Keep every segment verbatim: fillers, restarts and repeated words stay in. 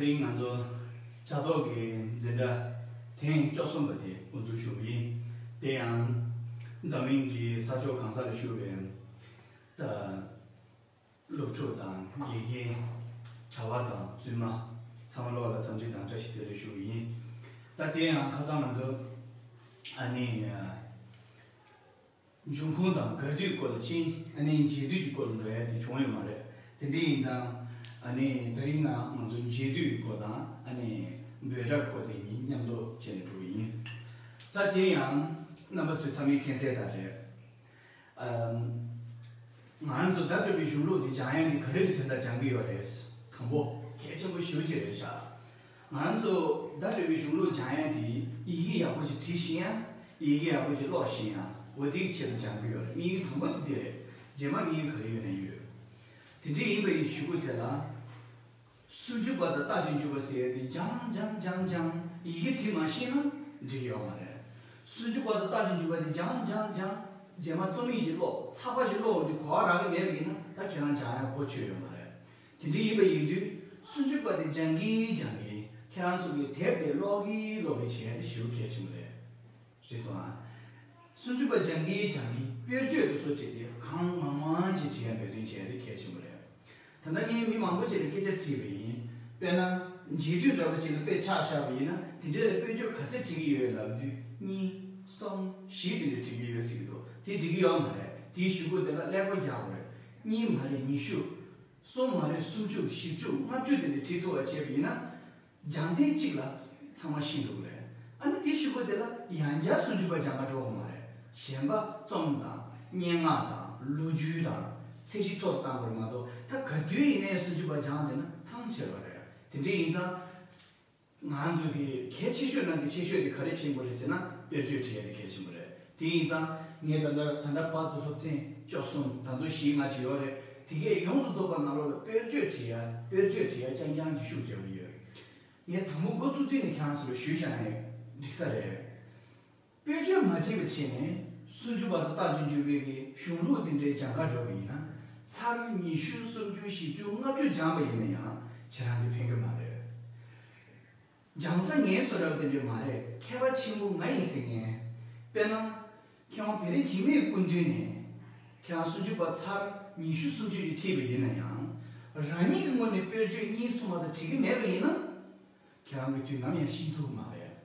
དེ་རིང་ང་ཚོ་ཕྱག་ཐོག་གི་འཛིན་གྲྭ་ཐེངས་བཅུ་གསུམ་པ་དེ་དབུ་འཛུགས་ཞུ་གི་ཡིན། དེ་ཡང་འཛམ་གླིང་གི་ས་ཕྱོགས་གང་ས་ལ་བཞུགས་པའི་ད་སློབ་ཕྲུག་དང་དགེ་རྒན། གྲྭ་པ་དང་བཙུན་མ་ཚང་མ་ལོག་ལ་འཚམས་འདྲི་དང་བཀྲ་ཤིས་བདེ་ལེགས་ཞུ་གི་ཡིན། ད་དེ་ཡང་ཁ་སང་ང་ཚོ་ཨ་ནི་འབྱུང་ཁུངས་དང་དགའ་དུས་སྐོར་ལ་ཕྱིན། ཨ་ནི་མཇལ་དུས་ཀྱི་སྐོར་ལ་འགྲོ་ཡ་དེ་བྱུང་ཡོད་མ་རེད། དེ་འདྲ་ཡིན་ཙང་ཨ་ནི་དེ་རིང་ང་ང་ཚོ་མཇལ་དུས་ཀྱི་སྐོར་དང་ཨ་ནི་འབོད་སྒྲ་སྐོར་དེ་གཉིས་མཉམ་དུ་བྱས་ནས་འགྲོ་གི་ཡིན། ད་དེ་ཡང་རྣམ་པ་ཚོས་ཚང་མས་མཁྱེན་གསལ་ལྟར་རེད། ཨམ། ང་རང་ཚོ་བརྡ་སྤྲོད་པའི་གཞུང་ལུགས་འདི་སྦྱང་ཡ་འདི་ག་རེ་གི་དོན་དག་སྦྱང་གི་ཡོད་རེད། དང་པོ་གལ་ཆེན་པོ་ཞེ་པོ་ཅིག་རེད་ཤག་ང་རང་ཚོ་བརྡ་སྤྲོད་པའི་གཞུང་ལུགས་སྦྱང་ཡ་འདི་ཡི་གེ་ཡག་པོ་ཅིག་བྲིས་ཤེས་ཡ། ཡི་གེ་ཡག་པོ་ཅིག་ཀློག་ཤེས་ཡ། འོ་དེའི་ཆེད་དུ་སྦྱང་གི་ཡོད་རེད། དམིགས་ཡུལ་དང་པོ་དེ་འདི་རེད། རྗེས་མ་དམིགས་ཡུལ་ག་རེ་ཡོད་ན་ཡོད། དེ་འདྲ་ཡིན་པ་ཡི་གཞུག་གུ་དེ་ལ། སུམ་ཅུ་པ་དང་རྟགས་ཅན་འཇུག་པ་ཟེར་ཡ་དེ་སྦྱང་སྦྱང་སྦྱང་སྦྱང་། ཡི་གེ་བྲིས་མ་ཤེས་ན་འགྲིག་ཡོད་མ་རེད། སུམ་ཅུ་པ་དང་རྟགས་ཅན་འཇུག་པ་དེ་སྦྱང་སྦྱང་སྦྱང་། རྗེས་མ་རྩོམ་ཡིག་ཅིག་ཀློག་ཚགས་པར་ཞིག་ཀློག་འོང་དུས་གོ་བ་རག་གི་མེད་པ་ཡིན་ན་ད་ཁྱེད་རང་སྦྱང་ཡ་གོ་ཆོད་ཡོད་མ་རེད། དེ་འདྲ་ཡིན་པ་ཡིན་དུས་སུམ་ཅུ་པ་དེ་སྦྱང་གིན་སྦྱང་གིན་ཁྱེད་རང་ཚོ་གི་དེབ་དེ་ཀློག་གིན་ཀློག་གིན་བྱེད་ཡ་དེ་ཞེ་པོ་གལ་ཆེན་པོ་རེད། རེད་སོང་ཨ། སུམ་ཅུ་པ་སྦྱང་གིན་སྦྱང་གིན་དཔེར་བརྗོད་དུ་སོགས་བྱས་ཏེ་གང་མང་མང་ཅིག་བྲིས་ཡ་འབད་བརྩོན་བྱས་ཏེ་གལ་ཆེན་པོ་རེད། ད་ལྟ་ངས་མི་མང་པོ་ཅིག་ལ་སྐད་ཆ་དྲིས་པ་ཡིན། དཔེར་ན། མཇལ་དུས་འདྲ་པོ་ཅིག་ལ་དཔེ་ཆ་བཞག་པ་ཡིན་ན་དེ་འདྲ་ལ་དཔེར་བརྗོད་ག་ཚད་བྲིས་ཀྱི་ཡོད་ལབ་དུས་གཉིས། གསུམ། བཞི་དེ་འདྲ་བྲིས་ཀྱི་ཡོད་ཟེར་གྱི་འདུག་དེ་འགྲིག་གི་ཡོད་མ་རེད། དེའི་གཞུག་གུ་དེ་ལ་ཀླད་ཀོར་རྒྱག་དགོས་རེད། གཉིས་མ་རེད་ཉི་ཤུ། གསུམ་མ་རེད་སུམ་ཅུ། བཞི་བཅུ། ལྔ་བཅུ་དེ་འདྲ་བྲིས་ཐུབ་པ་བྱས་པ་ཡིན་ན། སྦྱང་ཐེངས་གཅིག་ལ་ཚང་མ་ཤེས་འགྲོ་གི་རེད། ཨ་ནི་དེའི་གཞུག་གུ་དེ་ལ་ཡང་བསྐྱར་སུམ་ཅུ་པ་སྦྱང་ག་འགྲོ་དགོས་མ་རེད། གཞན་པ་རྩོམ་དང་སྙན་ངག་དང་ལོ་རྒྱུས་དང་ཚད་གཞི་མཐོ་རུ་གཏང་དགོས་རེད་མ་གཏོགས་ད་ག་དུས་ཡིན་ནའི་སུམ་ཅུ་པ་སྦྱང་བསྡད་ན་ཐང་ཆད་པ་རེད། དེ་འདྲ་ཡིན་ཙང་། ང་ཚོ་གི་གལ་ཆེ་ཤོས་ནང་གི་ཆེ་ཤོས་དེ་ག་རེ་ཆེན་པོ་རེད་ཟེར་ན་དཔེར་བརྗོད་བྲིས་ཡ་དེ་གལ་ཆེན་པོ་རེད། དེ་ཡིན་ཙང་ངས་ད་ལྟ་ད་ལྟ་བར་དུ་སློབ་ཚན་བཅུ་གསུམ། ད་དུང་བཞི་ལྔ་ཅིག་ཡོད་རེད། དེ་གས་ཡོངས་སུ་རྫོགས་པ་ནང་ལོགས་ལ་དཔེར་བརྗོད་བྲིས་ཡ་དཔེར་བརྗོད་བྲིས་ཡ་རྐྱང་རྐྱང་གི་ཤུགས་རྒྱབ་ཀྱི་ཡོད། ངས་དང་པོ་འགོ་བཙུགས་དུས་ནས་ཁྱེད་རང་ཚོ་ལ་ཞུས་བཞག་ན་འགྲིག་ས་རེད། དཔེར་བརྗོད་མ་བྲིས་པ་བྱས་ནས་སུམ་ཅུ་པ་དང་རྟགས་ཅན་འཇུག་པའི་གི་གཞུང་ལུགས་དེ་འདྲའི་སྦྱང་ག་འགྲོ་བ་ཡིན་ན་ཚར་ཉི་ཤུ་སུམ་ཅུ་བཞི་བཅུ་ལྔ་བཅུ་སྦྱངས་པ་ཡིན་ན་ཡང་ཁྱེད་རང་གི་ཕན་གི་མ་རེད། སྦྱང་ས་ངའི་བཟོ་འདྲ་དེ་འདྲ་མ་རེད། མཁས་པ་ཆེན་པོ་ང་ཡིན་ཟེར་མཁན། དཔེར་ན། མཁས་དབང་བེ་རི་འཇིགས་མེད་སྐུ་མདུན་ནས་ཁྱེད་རང་སུམ་ཅུ་པ་ཚར་ཉི་ཤུ་སུམ་ཅུ་ཅིག་ཁྲིད་པ་ཡིན་ན་ཡང་། རང་ཉིད་ཀྱི་ངོས་ནས་དཔེར་བརྗོད་གཉིས་གསུམ་མ་གཏོགས་བྲིས་ཀྱི་མེད་པ་ཡིན་ན། ཁྱེད་རང་གིས་དུས་ནམ་ཡང་ཤེས་ཐུབ་ཀྱི་མ་རེད།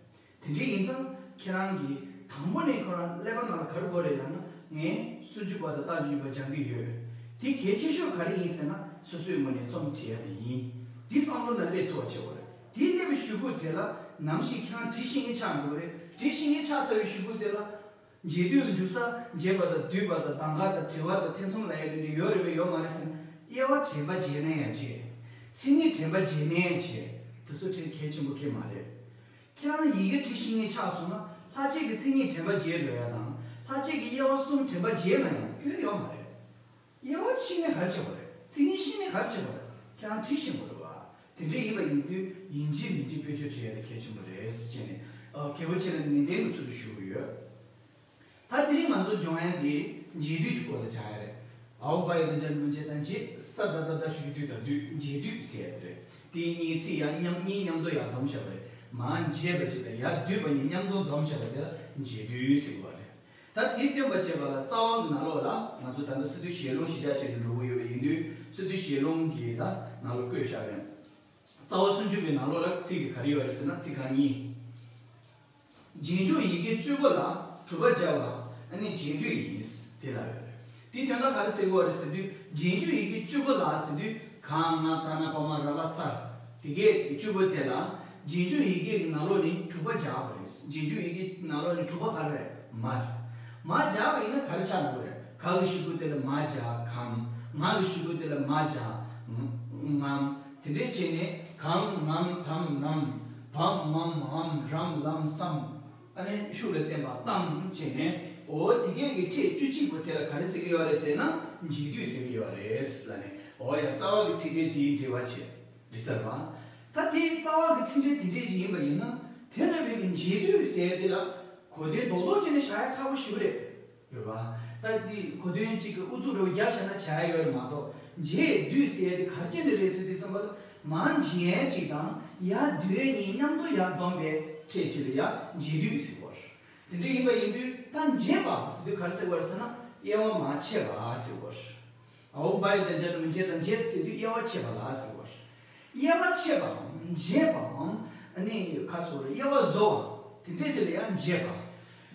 དེ་འདྲ་ཡིན་ཙང་ཁྱེད་རང་གིས་དང་པོ་ནས་ཁོ་རང་ཀླད་པ་ནང་ལ་ག་རེ་དགོས་རེད་ལབ་ན། ངས་སུམ་ཅུ་པ་དང་རྟགས་ཅན་འཇུག་པ་སྦྱང་གི་ཡོད། དེ་གལ་ཆེ་ཤོས་ག་རེ་ཡིན་ཟེར་ན་སོ་སོའི་ངོས་ནས་རྩོམ་བྲིས་ཡ་དེ་ཡིན། འདི་བསམ་བློ་ནང་སླེབས་ཐུབ་པ་བྱེད་དགོས་རེད། དེ་སླེབས་པའི་གཞུག་གུ་དེ་ལ་ནམ་ཞིག་ཁྱེད་རང་བྲིས་ཤེས་མཁན་ཆགས་འགྲོ་གི་རེད། བྲིས་ཤེས་མཁན་ཆགས་ཚར་བའི་གཞུག་གུ་དེ་ལ། མཇལ་དུས་ལ་འཇུག་ས་མཇལ་བ་དང་བསྡུས་པ་དང་གདམ་ག་དང་དྲི་བ་དང་ཐེ་ཚོམ་ལབ་ཡ་དེ་འདྲ་ཡོད་རེད་པས་ཡོད་མ་རེད་ཟེར་ན། དབྱེ་བ་དྲན་པ་བརྗེད་ན་ཡང་བརྗེད། མཚན་ཉིད་དྲན་པ་བརྗེད་ན་ཡང་བརྗེད། དེ་ཚོ་དེ་གལ་ཆེན་པོ་གང་ཡང་མ་རེད། ཁྱེད་རང་ཡི་གེ་བྲིས་ཤེས་མཁན་ཆགས་སོང་ན་ལྷག་བཅས་ཀྱི་མཚན་ཉིད་དྲན་པ་བརྗེད་འགྲོ་ཡ་དང་ལྷག་བཅས་ཀྱི་དབྱེ་བ་གསུམ་དྲན་པ་བརྗེད་ན་ཡང་སྐྱོན་ཡོད་མ་རེད། དབྱེ་བ་ཕྱེ་ནས་ག་རེ་བྱེད་དགོས་རེད། མཚན་ཉིད་ཤེས་ནས་ག་རེ་བྱེད་དགོས་རེད། ཁྱེད་རང་བྲིས་ཤེས་དགོས་རེད་བ། དེ་འདྲ་ཡིན་པ་ཡིན་དུས་ཡིན་གཅིག་མིན་གཅིག་དཔེར་བརྗོད་བྲིས་ཡ་དེ་གལ་ཆེན་པོ་རེད་ཟེར་བྱས་ནས། ཨ། གལ་པོ་ཆེ་ན་ནན་ཏན་གྱི་ཚུལ་དུ་ཞུ་གི་ཡོད། ད་དེ་རིང་ང་ཚོ་སྦྱོང་ཡ་དེ་མཇལ་དུས་ཀྱི་སྐོར་ལ་སྦྱང་ཡ་རེད། ཨའོ་བ་ཡ་དང་འཇམ་དང་མཇལ་དང་མཇལ། ས་ད་ད་ད་ཞུ་གི་དུས་ད་དུས་མཇལ་དུས་ཟེར་ཡ་དེ་རེད། དེ་གཉིས་ཚིག་ཡ་མཉམ་གཉིས་མཉམ་དུ་ཡར་སྡོམ་བཞག་པ་རེད། མ་མཇལ་བ་ཅིག་དང་ཡར་བསྡུས་པ་གཉིས་མཉམ་དུ་སྡོམ་བཞག་པ་དེ་ལ་མཇལ་དུས་ཟེར་གི་རེད། ད་དེ་སྟོན་པ་བྱེད་པ་ལ་རྩ་བ་གི་ནང་ལོགས་ལ་ང་ཚོ་ད་ལྟ་སི་ཏུ་ཞལ་ལུང་གཞི་བཞག་བྱས་ནས་འགྲོ་གི་ཡོད་པ་ཡིན་དུས་སི་ཏུ་ཞལ་ལུང་གི་ད་ནང་ལོགས་བཀོད་བཞག་པའི་རྩ་བ་སུམ་ཅུ་པའི་ནང་ལོགས་ལ་ཚིག་དེ་ག་རེ་ཡོད་རེད་ཟེར་ན་ཚིག་རྐང་གཉིས། རྗེས་འཇུག་ཡི་གེ་བཅུ་པོ་ལ་གྲུབ་པ་སྦྱར་བ་ཨ་ནི་རྗེས་ཟློས་ཡིན། དེ་ལ་ཡོད་རེད། དེའི་དོན་དག་ག་རེ་ཟེར་དགོས་རེད་ཟེར་དུས་རྗེས་འཇུག་ཡི་གེ་བཅུ་པོ་ལ་ཟེར་དུས་ག་ང་ད་ན་བ་མ་ར་ལ་ས། དེ་གའི་བཅུ་པོ་དེ་ལ་རྗེས་འཇུག་ཡི་གེ་གི་ནང་ལོགས་ནས་དྲུག་པ་སྦྱར་བ་རེད། རྗེས་འཇུག་ཡི་གེ་ནང་ལོགས་ནས་དྲུག་པ་ག་རེ་རེད། མ་རེད། མ་སྦྱར་བ་ཡིན་ན་ག་རེ་ཆགས་འགྲོ་གི་རེད། ག་གི་གཞུག་གུ་དེ་ལ་མ་སྦྱར་གམ། ང་གི་གཞུག་གུ་དེ་ལ་མ་སྦྱར་ངམ། དེ་འདྲས་བྱས་ནས་གང་ངམ་དམ་ནམ་བམ་མམ་འམ་རམ་ལམ་སམ། ཨ་ནི་ཤུགས་ལ་བརྟེན་པ་བཏང་བྱས་ནས་འོ་དེ་གས་ཀྱི་ཕྲད་བཅུ་གཅིག་པོ་དེ་ལ་ག་རེ་ཟེར་གྱི་ཡོད་རེད་ཟེར་ན་མཇལ་དུས་ཟེར་གྱི་ཡོད་རེད་ལབ་ནས། འོ་ཡ། རྩ་བ་གི་ཚིག་ཕྲད་དེའི་འགྲེལ་བ་བྱས། འགྲིག་ས་རེད་བ། ད་དེ་རྩ་བ་གི་ཚིག་ཕྲད་དེ་འདྲས་ཞིག་ཡིན་པ་ཡིན་ན་དེ་འདྲ་བའི་གི་མཇལ་དུས་ཟེར་དེ་ལ་གོ་དོན་རྡོག་རྡོག་བྱས་ནས་བཞག་ཡ་ཁག་པོ་ཞེ་པོ་རེད། རེད་བ། ད་དེ་གོ་དོན་གཅིག་གི་ཨུ་ཚུགས་རེ་བ་རྒྱབ་བཞག་ན་བྱ་ཡ་ཡོད་རེད་མ་གཏོགས་མཇལ་དུས་ཟེར་ཡ་དེ་ག་རེ་བྱས་ནས་རེད་ཟེར་དུས་ཙམ་པ་ལ་ མར་འབྱིན་ཡས་གཅིག་དང་ཡར་བསྡུ་ཡས་གཉིས་མཉམ་དུ་ཡར་བསྡོམས་པའི་ཕྲད་གཅིག་ལ་ཡང་འབྱེད་སྡུད་ཟེར་བ་རེད། དེ་འདྲ་ཡིན་པ་ཡིན་དུས་ད་འབྱེད་པ་ཟེར་དུས་ག་རེ་ཟེར་བ་རེད་ཟེར་ན། དབྱེ་བ་མར་ཕྱེ་བ་ཟེར་བ་རེད། འོ་བ་ཡི་དང་འབྱེད་དང་འབྱེད་དང་འབྱེད་ཟེར་དུས་དབྱེ་བ་ཕྱེ་བ་ལ་ཟེར་བ་རེད། དབྱེ་བ་ཕྱེ་བའམ་འབྱེད་པའམ་ཨ་ནི་ཁ་སོ་རེ་དབྱེ་བ་བཟོ་བ་དེ་འདྲས་ཅིག་ལ་ཡང་འབྱེད་པ།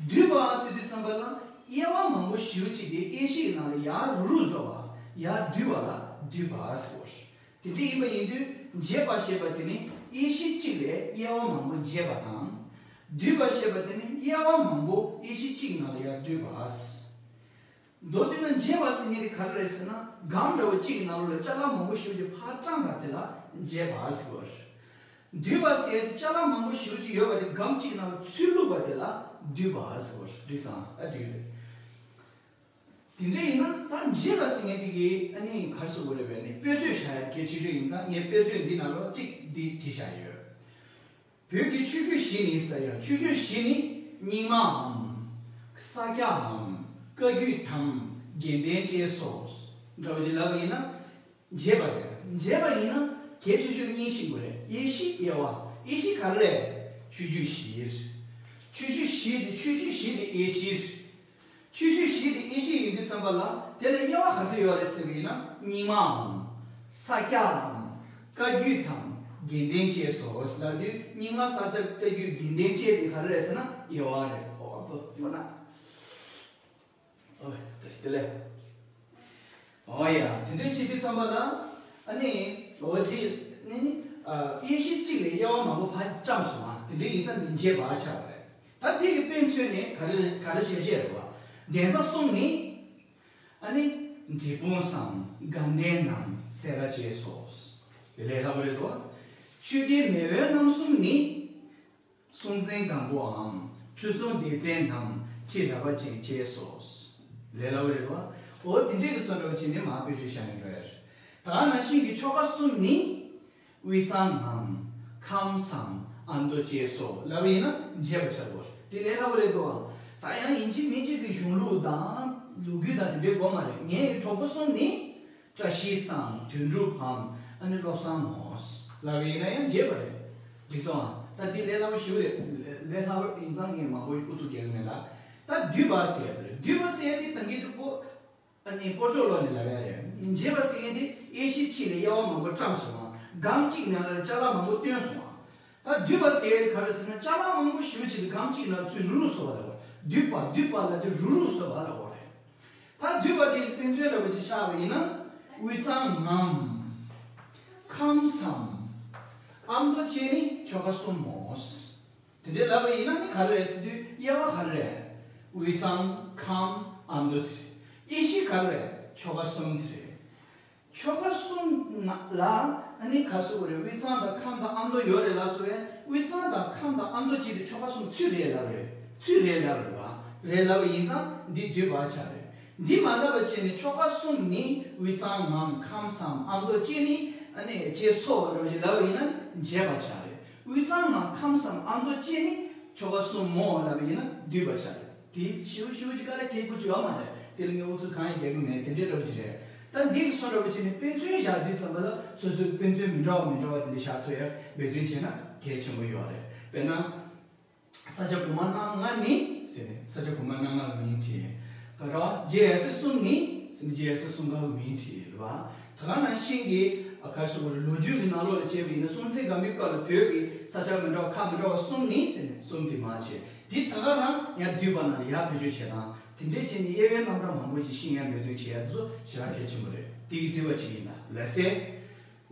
བསྡུས་པ་ཟེར་དུས་ཙམ་པ་ལ་དབྱེ་བ་མང་པོ་ཞེ་པོ་ཅིག་གི་དབྱེ་གཞི་ཡི་ནང་ལ་ཡར་རུག་རུག་བཟོ་བ་ཡར་བསྡུས་པ་ལ་བསྡུས་པ་ཟེར་བ་རེད། དེ་འདྲས་ཡིན་པ་ཡིན་དུས་འབྱེད་པ་ཞེས་པ་དེ་ནི་དབྱེ་གཞི་གཅིག་ལས་དབྱེ་བ་མང་པོ་འབྱེད་པ་དང་། བསྡུས་པ་ཞེས་པ་དེ་ནི་དབྱེ་བ་མང་པོ་དབྱེ་གཞི་གཅིག་ནང་ལ་ཡར་བསྡུས་པ། མདོར་བསྡུས་ན་འབྱེད་པ་ཟེར་མཁན་དེ་ག་རེ་རེད་ཟེར་ན། སྒམ་འདྲ་བོ་གཅིག་གི་ནང་ལོགས་ལ་ཅ་ལག་མང་པོ་ཞེ་པོ་ཅིག་ཕར་བཀྲམ་པ་དེ་ལ་འབྱེད་པ་ཟེར་བ་རེད། བསྡུས་པ་ཟེར་ཡ་དེ་ཅ་ལག་མང་པོ་ཞེ་པོ་ཅིག་ཡོད་པ་དེ་སྒམ་གཅིག་ནང་ལ་ཚུར་བླུགས་པ་དེ་ལ་བསྡུས་པ་ཟེར་བ་རེད། འགྲིག་སོང་ཨ། འགྲིག་རེད། དེ་འདྲ་ཡིན་ན་ད་འབྱེད་པ་ཟེར་མཁན་དེ་གི་ཨ་ནི་ག་རེ་ཟེར་དགོས་རེད་པས། ནི་དཔེ་བརྗོད་བཞག་ཡ་གལ་ཆེ་ཤོས་ཡིན་ཙང་ངས་དཔེ་བརྗོད་འདི་ནང་ལོགས་གཅིག་འདི་བྲིས་བཞག་ཡོད། བོད་ཀྱི་ཆོས་བརྒྱུད་བཞི་ནི་ཟེར་ཡང་ཆོས་བརྒྱུད་བཞི་ནི་རྙིང་མའམ། ས་སྐྱའམ། བཀའ་བརྒྱུད་དམ། དགེ་ལྡན་བཅས་སོ། འདྲ་བོ་ཅིག་ལབ་པ་ཡིན་ན། འབྱེད་པ་རེད། འབྱེད་པ་ཡིན་ན་གལ་ཆེ་ཤོས་གཉིས་ཤིག་དགོས་རེད། དབྱེ་གཞི་དབྱེ་བ། དབྱེ་གཞི་ག་རེ་རེད། ཆོས་བརྒྱུད་བཞི་རེད། ཆོས་བརྒྱུད་བཞི་དེ་ཆོས་བརྒྱུད་བཞི་དེ་དབྱེ་གཞི་རེད། ཆོས་བརྒྱུད་བཞི་དེ་དབྱེ་གཞི་ཡིན་དུས་ཙམ་པ་ལ་དེ་ལ་དབྱེ་བ་ག་ཚོད་ཡོད་རེད་ཟེར་བ་ཡིན་ན། རྙིང་མའམ། ས་སྐྱའམ། བཀའ་བརྒྱུད་དམ། དགེ་ལྡན་བཅས་སོ་ཟེར་ལབ་དུས་རྙིང་མ། ས་སྐྱ། བཀའ་བརྒྱུད། དགེ་ལྡན་བཅས་དེ་ག་རེ་རེད་ཟེར་ན་དབྱེ་བ་རེད། ཨོ་ཨ་པོ་ཡོད་ན། ཨོ་བཀྲ་ཤིས་བདེ་ལེགས། ཨོ་ཡ། དེ་འདྲའི་བྱེད་དུས་ཙམ་པ་ལ་ཨ་ནི་འོ་དེ་ནི་ནི་ཨ་དབྱེ་གཞི་གཅིག་ལས་དབྱེ་བ་མང་པོ་ཕར་བཀྲམ་སོང་ཨ། དེ་འདྲའི་ཡིན་ཙང་འདི་འབྱེད་པ་ཆགས་པ་རེད། ད་དེ་གི་དཔེ་མཚོན་ནི་ག་རེ་ག་རེ་བཤད་བཤད་རེད་བ། གདན་ས་གསུམ་ནི། ཨ་ནི། འབྲས་སྤུངས་སམ་དགའ་ལྡན་ནམ་སེ་ར་བཅས་སོ། དེ་ལས་སླ་པོ་རེད་དོ། ཆོས་རྒྱལ་མེས་དབོན་རྣམ་གསུམ་ནི། སྲོང་བཙན་སྒམ་པོའམ་ཁྲི་སྲོང་ལྡེ་བཙན་ནམ་ཁྲི་རལ་པ་ཅན་བཅས་སོ། ལས་སླ་པོ་རེད་དོ། འོ་དེ་འདྲས་ཀྱི་བཟོ་འདྲ་བོ་བྱས་ནས་མར་དཔེ་བརྗོད་བྱ་ཡིན་པ་རེད། ད་ག་ནང་བཞིན་གྱི་ཆོ་ག་གསུམ་ནི། དབུས་གཙང་ངམ། ཁམས་སམ། ཨ་མདོ་བཅས་སོ་ལབ་པ་ཡིན་ན་འབྱེད་པ་ཆགས་དགོས། དེ་ལས་སླ་པོ་རེད་དོ། ད་ཡང་ཡིན་གཅིག་མིན་གཅིག་གི་གཞུང་ལུགས་དང་ལོ་རྒྱུས་དང་དེ་འདྲའི་དགོས་མ་རེད། ངའི་གྲོགས་པོ་གསུམ་ནི། བཀྲ་ཤིས་སམ་དོན་གྲུབ་བམ། ཨ་ནི་བློ་བཟང་མོ་ལབ་པ་ཡིན་ན་ཡང་འབྱེད་པ་རེད། འགྲིག་སོང་ཨ། ད་འདི་ལས་སླ་པོ་ཞིག་རེད། ལས་སླ་པོ་ཡིན་ཙང་ངས་མང་པོ་ཨུ་ཚུགས་རྒྱག་གི་མེད་ལ། ད་བསྡུས་པ་ཟེར་ཡ་དེ་རེད། བསྡུས་པ་ཟེར་ཡ་དེ་ད་གིན་དུ་པོ། ཨ་ནི་སྤོ་ཆོག་ལོ་ནས་ལབ་ཡ་རེད། འབྱེད་པ་ཟེར་མཁན་དེ་དབྱེ་གཞི་གཅིག་ལས་དབྱེ་བ་མང་པོ་བཀྲམ་སོང་བ། སྒམ་གཅིག་ནང་ལ་ཅ་ལག་མང་པོ་བཏོན་སོང་བ། ད་བསྡུས་པ་ཟེར་ཡ་དེ་ག་རེ་ཟེར་ན། ཅ་ལག་མང་པོ་ཞེ་པོ་ཅིག་གི་སྒམ་གཅིག་ནང་ཚུར་རུག་རུག་བཟོ་བ་ལ་གོ། བསྡུས་པ། བསྡུས་པ་ལབ་དུས་རུག་རུག་བཟོ་བ་ལ་གོ་རེད། ད་བསྡུས་པ་དེ་དཔེ་མཚོན་འདྲ་བོ་ཅིག་ཆགས་པ་ཡིན་ན། དབུས་གཙང་ངམ། ཁམས་སམ། ཨ་མདོ་བཅས་ནི་ཆོ་ག་གསུམ་མོ། དེ་འདྲའི་ལབ་པ་ཡིན་ན་ནི་ག་རེ་རེད་ཟེར་དུས་དབྱེ་བ་ག་རེ་རེད། དབུས་གཙང་ཁམས་ཨ་མདོ་དེ་རེད། དབྱེ་གཞི་ག་རེ་རེད། ཆོ་ག་གསུམ་དེ་རེད། ཆོ་ག་གསུམ་ལ་ཨ་ནི་ག་རེ་ཟེར་དགོས་རེད། དབུས་གཙང་དང་ཁམས་དང་ཨ་མདོ་ཡོད་རེད་ལབ་སོང་བས། དབུས་གཙང་དང་ཁམས་དང་ཨ་མདོ་བཅས་དེ་ཆོ་ག་གསུམ་ཚུད་རེད་ལབ་རེད། ཚུད་རེད་ལབ་རེད་བ། རེད་ལབ་པ་ཡིན་ཙང་འདི་བསྡུས་པ་ཆགས་རེད། འདི་མ་ལབ་པ་བྱས་ནས་ཆོ་ག་གསུམ་ནི་དབུས་གཙང་ངམ་ཁམས་སམ་ཨ་མདོ་བཅས་ནི་ཨ་ནི་བཅས་སོ་ལབ་ཅིག་ལབ་པ་ཡིན་ན་འབྱེད་པ་ཆགས་རེད། དབུས་གཙང་ངམ་ཁམས་སམ་ཨ་མདོ་བཅས་ནི་ཆོ་ག་གསུམ་མོ་ལབ་པ་ཡིན་ན་བསྡུས་པ་ཆགས་རེད། དེ་ཞིབ་ཞིབ་ཅིག་ག་རེ་གལ་དགོས་ཅིག་ཡོད་མ་རེད། དེ་ལ་ངས་ཨུ་ཚུགས་གང་ཡང་རྒྱག་གི་མེད། དེ་འདྲའི་འདྲ་བོ་ཅིག་རེད། ད་འདི་གི་བཟོ་འདྲ་བོ་བྱས་ནས་དཔེ་མཚོན་བཞག་དུས་ཙམ་པ་ལ་སོ་སོའི་དཔེ་མཚོན་མི་འདྲ་བ་མི་འདྲ་བ་དེ་འདྲ་བཞག་ཐུབ་ཡ་འབད་བརྩོན་བྱས་ན་གལ་ཆེན་པོ་ཡོད་རེད། དཔེར་ན། ས་སྐྱ་གོང་མ་རྣམ་ལྔ་ནི་ཟེར་ནས་ས་སྐྱ་གོང་མ་རྣམ་ལྔ་ལ་མིང་བྲིས། ག་རེ་བ། རྗེ་ཡབ་སྲས་གསུམ་ནི་ཟེར་ནས་རྗེ་ཡབ་སྲས་གསུམ་ཀ་ལ་མིང་བྲིས་རེད་བ། ད་ག་ནང་བཞིན་གྱི་ག་རེ་ཟེར་དགོས་རེད། ལོ་རྒྱུས་ཀྱི་ནང་ལོགས་ལ་བྱས་པ་ཡིན་ན་སྲོང་བཙན་སྒམ་པོའི་སྐབས་ལ་བོད་ཀྱི་ས་ཆ་མི་འདྲ་བ་ཁག་མི་འདྲ་བ་གསུམ་ནི་ཟེར་ནས་གསུམ་དེ་མར་བྱས། དེ་ད་ག་རང་ཡང་བསྡུས་པ་ནང་ལ་ཡར་བེད་སྤྱོད་བྱེད་སྟངས་དེ་འདྲས་བྱས་ནས་དབྱེ་བའི་རྣམ་གྲངས་མང་པོ་ཞིག་ཤེས་ཡ་འབད་བརྩོན་བྱེད་ཡ་དེ་ཚོ་ཞེ་དྲག་གལ་ཆེན་པོ་རེད། དེ་གི་དྲི་བ་ཅིག་ཡིན་ད་ལགས་སེ།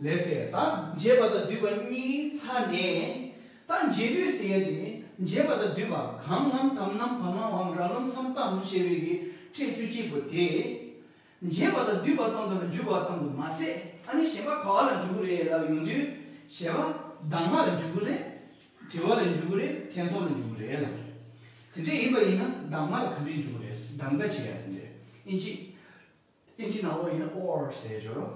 ལགས་སེ། ད་འབྱེད་པ་དང་བསྡུས་པ་གཉིས་ཚར་ནས། ད་འབྱེད་སྡུད་ཟེར་ཡ་དེ་འབྱེད་པ་དང་བསྡུས་པ་གམ་ངམ་དམ་ནམ་བམ་ངམ་བམ་ར་ལམ་སམ་ཏམ་ཞེས་པའི་གི་ཕྲད་བཅུ་གཅིག་པོ་དེ། འབྱེད་པ་དང་བསྡུས་པ་ཙམ་དུ་འཇུག་པ་ཙམ་དུ་མ་ཟད། ཨ་ནི་གཞན་པ་ག་བ་ལ་འཇུག་གི་རེད་ལབ་ཡོང་དུས། གཞན་པ་གདམས་ངག་ལ་འཇུག་གི་རེད། དྲི་བ་ལ་འཇུག་གི་རེད། ཐེ་ཚོམ་ལ་འཇུག་གི་རེད་ལབ་རེད། དེ་འདྲ་ཡིན་པ་ཡིན་ན་གདམས་ངག་ལ་ག་འདྲས་འཇུག་གི་རེད། གདམས་ངག་བྱེད་ཡ་དེ་འདྲས་ཨིན་ཅི། ཨིན་ཇི་ནང་ལོགས་ཡིན་ན་or ཟེར་ཡོད་རེད།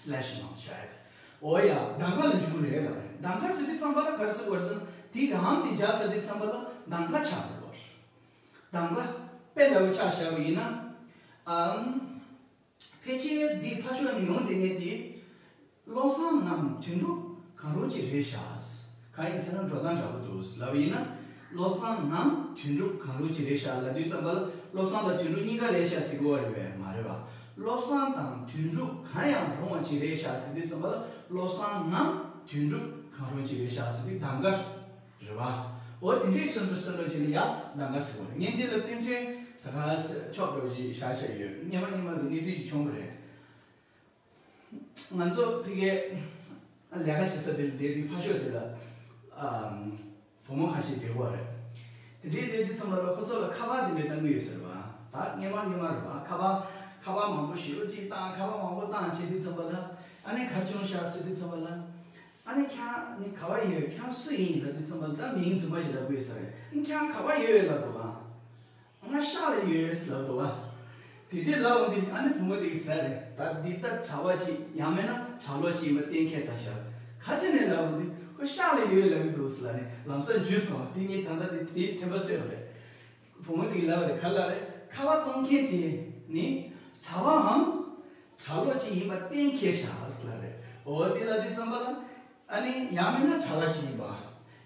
slash ནང་བཞག་ཡ་དེ། འོ་ཡ། གདམས་ངག་ལ་འཇུག་གི་རེད་ལབ་རེད། གདམས་ངག་ཟེར་དུས་ཙམ་པ་ལ་ག་རེ་ཟེར་དགོས་རེད་ཟེར་ན། དེའི་གི་འམ་དེ་སྦྱར་ཚར་དུས་ཙམ་པ་ལ་གདམས་ངག་ཆགས་འགྲོ་བ་རེད། གདམས་ངག་དཔེ་འདྲ་བོ་ཆ་བཞག་པ་ཡིན་ན། ཨམ། ཕལ་ཆེར་འདི་ཕར་ཕྱོགས་ནས་ཡོང་བསྡད་མཁན་དེ། བློ་བཟང་ངམ་དོན་གྲུབ་གང་རུང་གཅིག་རེད་ཤག་གང་ཡིན་ཟེར་ན་འགྲོ་སྟངས་འདྲ་པོ་འདུག་ལབ་པ་ཡིན་ན། བློ་བཟང་ངམ་དོན་གྲུབ་གང་རུང་གཅིག་རེད་ཤག་ལབ་དུས་ཙམ་པ་ལ། བློ་བཟང་དང་དོན་གྲུབ་གཉིས་ཀ་རེད་ཤག་ཟེར་གྱི་ཡོད་རེད་པས། མ་རེད་པ། བློ་བཟང་དང་དོན་གྲུབ་གང་ཡང་རུང་བ་ཅིག་རེད་ཤག་ཟེར་དུས་ཙམ་པ་ལ། བློ་བཟང་ངམ་དོན་གྲུབ་གང་རུང་ཅིག་རེད་ཤག་ཟེར་དུས་གདམ་ག་རེད་པ། འོ་དེ་འདྲའི་སོ་སོ་སོ་སོ་ཅིག་ལ་ཡང་གདམ་ག་ཟེར་གྱི་ཡོད་རེད། ངས་འདི་ལ་དཔེ་མཚོན་ད་ག་ས་ཆོག་འགྲོ་ཅིག་བཞག་བཞག་ཡོད། སྔོན་མ་སྔོན་མ་གི་གནས་ཚུལ་ཅིག་བྱུང་བ་རེད། ང་ཚོ་ཕ་གིའི་ལས་ཀ་བྱེད་ས་དེ་ལ་བསྡད་དུས་ཕར་ཕྱོགས་དེ་ལ་ཨམ་བུ་མོ་ཁ་ཤས་བསྡད་ཡོད་རེད། དེ་འདྲའི་བསྡད་དུས་ཙམ་པ་ལ་ཁོ་ཚོ་ལ་ཁ་པར་དེ་འདྲ་བཏང་གི་ཡོད་ཟེར་བ། ད་སྔོན་མ་སྔོན་མ་རེད་པ། ཁ་པར་ཁ་པར་མང་པོ་ཞེ་པོ་ཅིག་བཏང་། ཁ་པར་མང་པོ་བཏང་བྱེད་དུས་ཙམ་པ་ལ། ཨ་ནི་ག་རེ་བྱུང་ཤག་ཟེར་དུས་ཙམ་པ་ལ། ཨ་ནི་ཁྱེད་ནི་ག་པར་ཡོད། ཁྱེད་སུ་ཡིན་ལབ་དུས་ཙམ་པ་ལ། ད་མིང་རྫུན་མ་ཞིག་ལབ་དགོས་ས་རེད། ཁྱེད་ག་པར་ཡོད་ལབ་འདུག་ཨ། ང་ཤག་ལ་ཡོད་ལབ་འདུག་བ། དེ་དུས་ལབ་འོང་དུས་ཨ་ནི་བུ་མོ་དེ་གིས་ཟེར་རེད། ད་འདི་ལྟར་གྲྭ་པ་ཅིག་ཡང་མིན་ན་གྲྭ་ལོག་ཅིག་ཡིན་པ་གཏན་འཁེལ་ཚར་ཤག་ག་ཅི་ནས་ལབ་འོང་དུས་ཁོ་ཤག་ལ་ཡོད་ལབ་ཀྱི་འདུག་ཟེར་ལབ་ནས་ལམ་སང་འཇུས་སོང་། དེ་ངས་ད་ལྟ་དེ་དེའི་དྲན་པ་གསོས་པ་རེད། བུ་མོ་དེ་གིས་ལབ་རེད། ག་ལབ་རེད། ཁ་པར་གཏོང་མཁན་དེ་ནི་གྲྭ་པའམ་གྲྭ་ལོག་ཅིག་ཡིན་པ་གཏན་འཁེལ་ཤག་ཟེར་ལབ་རེད། འོ་དེ་ལབ་དུས་ཙམ་པ་ལ། ཨ་ནི་ཡང་མིན་ན་གྲྭ་པ་ཅིག་ཡིན་པ།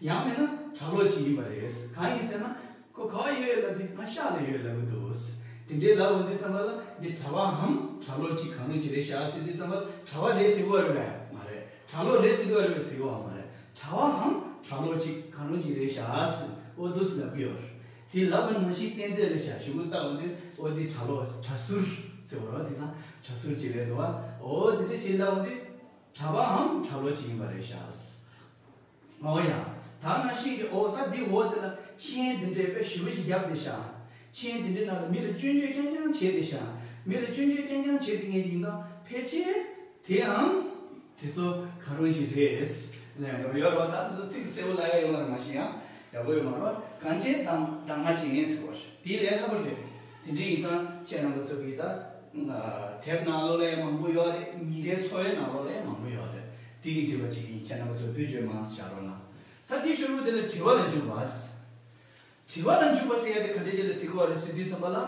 ཡང་མིན་ན་གྲྭ་ལོག་ཅིག་ཡིན་པ་རེད། གང་ཡིན་ཟེར་ན། ཁོ་ག་པར་ཡོད་ལབ་དུས་ང་ཤག་ལ་ཡོད་ལབ་ཀྱི་འདུག་དེ་འདྲའི་ལབ་འོང་དུས་ཙམ་པ་ལ། འདི་གྲྭ་པའམ་གྲྭ་ལོག་ཅིག་གང་རུང་ཅིག་རེད་ཤག་ཟེར་དུས་ཙམ་པ་ལ། གྲྭ་པ་རེད་ཟེར་གྱི་ཡོད་རེད་པས། མ་རེད། གྲྭ་ལོག་རེད་ཟེར་གྱི་ཡོད་རེད་པས་ཟེར་གྱི་ཡོད་མ་རེད། གྲྭ་པའམ་གྲྭ་ལོག་ཅིག་གང་རུང་ཅིག་རེད་ཤག་ཟེར་འོ་འདུག་སེ་ལབ་ཀྱི་ཡོད་རེད། དེ་ལབ་པ་ནང་བཞིན་ཏན་ཏན་རེད་ཤག་གཞུག་གུ་བལྟ་འོང་དུས་འོ་འདི་གྲྭ་ལོག་གྲྭ་ཟུར་ཟེར་བ་རེད་པ། དེང་སང་གྲྭ་ཟུར་ཅིག་རེད་འདུག་པ། འོ་དེ་འདྲ་ཅིག་ལབ་འོང་དུས། གྲྭ་པའམ་གྲྭ་ལོག་ཅིག་ཡིན་པ་རེད་ཤག་འོ་ཡ། ད་ནང་བཞིན་གྱི་འོ་ད་འདི་འོ་དེ་ལ་མཆན་དེ་འདྲའི་དཔེ་ཞེ་པོ་ཞིག་བརྒྱབ་བསྡད་ཤག་མཆན་དེ་འདྲའི་ནང་ལ་མི་ལ་སྐྱོན་བརྗོད་རྐྱང་རྐྱང་བྱས་བསྡད་ཤག་མི་ལ་སྐྱོན་བརྗོད་རྐྱང་རྐྱང་བྱས་བསྡད་མཁན་ཡིན་ཙང་ཕལ་ཆེར་དེའང་དེ་ཚོ་གང་རུང་ཅིག་རེད་ལབ་འགྲོ་ཡོད་རེད་པ། ད་དེ་ཚོ་ཚིག་གསལ་པོ་ལབ་ཡ་ཡོད་མ་རེད། མ་གཞི་ཡང་ཡག་པོ་ཡོད་མ་རེད་པ། གང་ཅིའི་གདམ་གདམ་ག་ཅིག་ཡིན་ཟེར་བ་རེད། དེ་ལས་སླ་པོ་རེད། དེ་འདྲ་ཡིན་ཙང་ཁྱེད་རྣམ་པ་ཚོ་གིས་ད། དེབ་ནང་ལོགས་ལ་ཡང་མང་པོ་ཡོད་རེད། ཉིན་རེའི་འཚོ་བའི་ནང་ལོགས་ལ་ཡང་མང་པོ་ཡོད་རེད། དེ་གི་འདྲི་བ་ཅིག་ཡིན། ཁྱེད་རྣམ་པ་ཚོ་བེད་སྤྱོད་མང་ཙམ་བྱ་རོགས་གནང་། ད་དེའི་ཤུལ་དེ་ལ་དྲི་བ་ལ་འཇུག་པ། དྲི་བ་ལ་འཇུག་པ་ཟེར་ཡ་དེ་ག་འདྲ་ཅིག་ལ་ཟེར་གི་ཡོད་རེད་ཟེར་དུས་ཙམ་པ་ལ།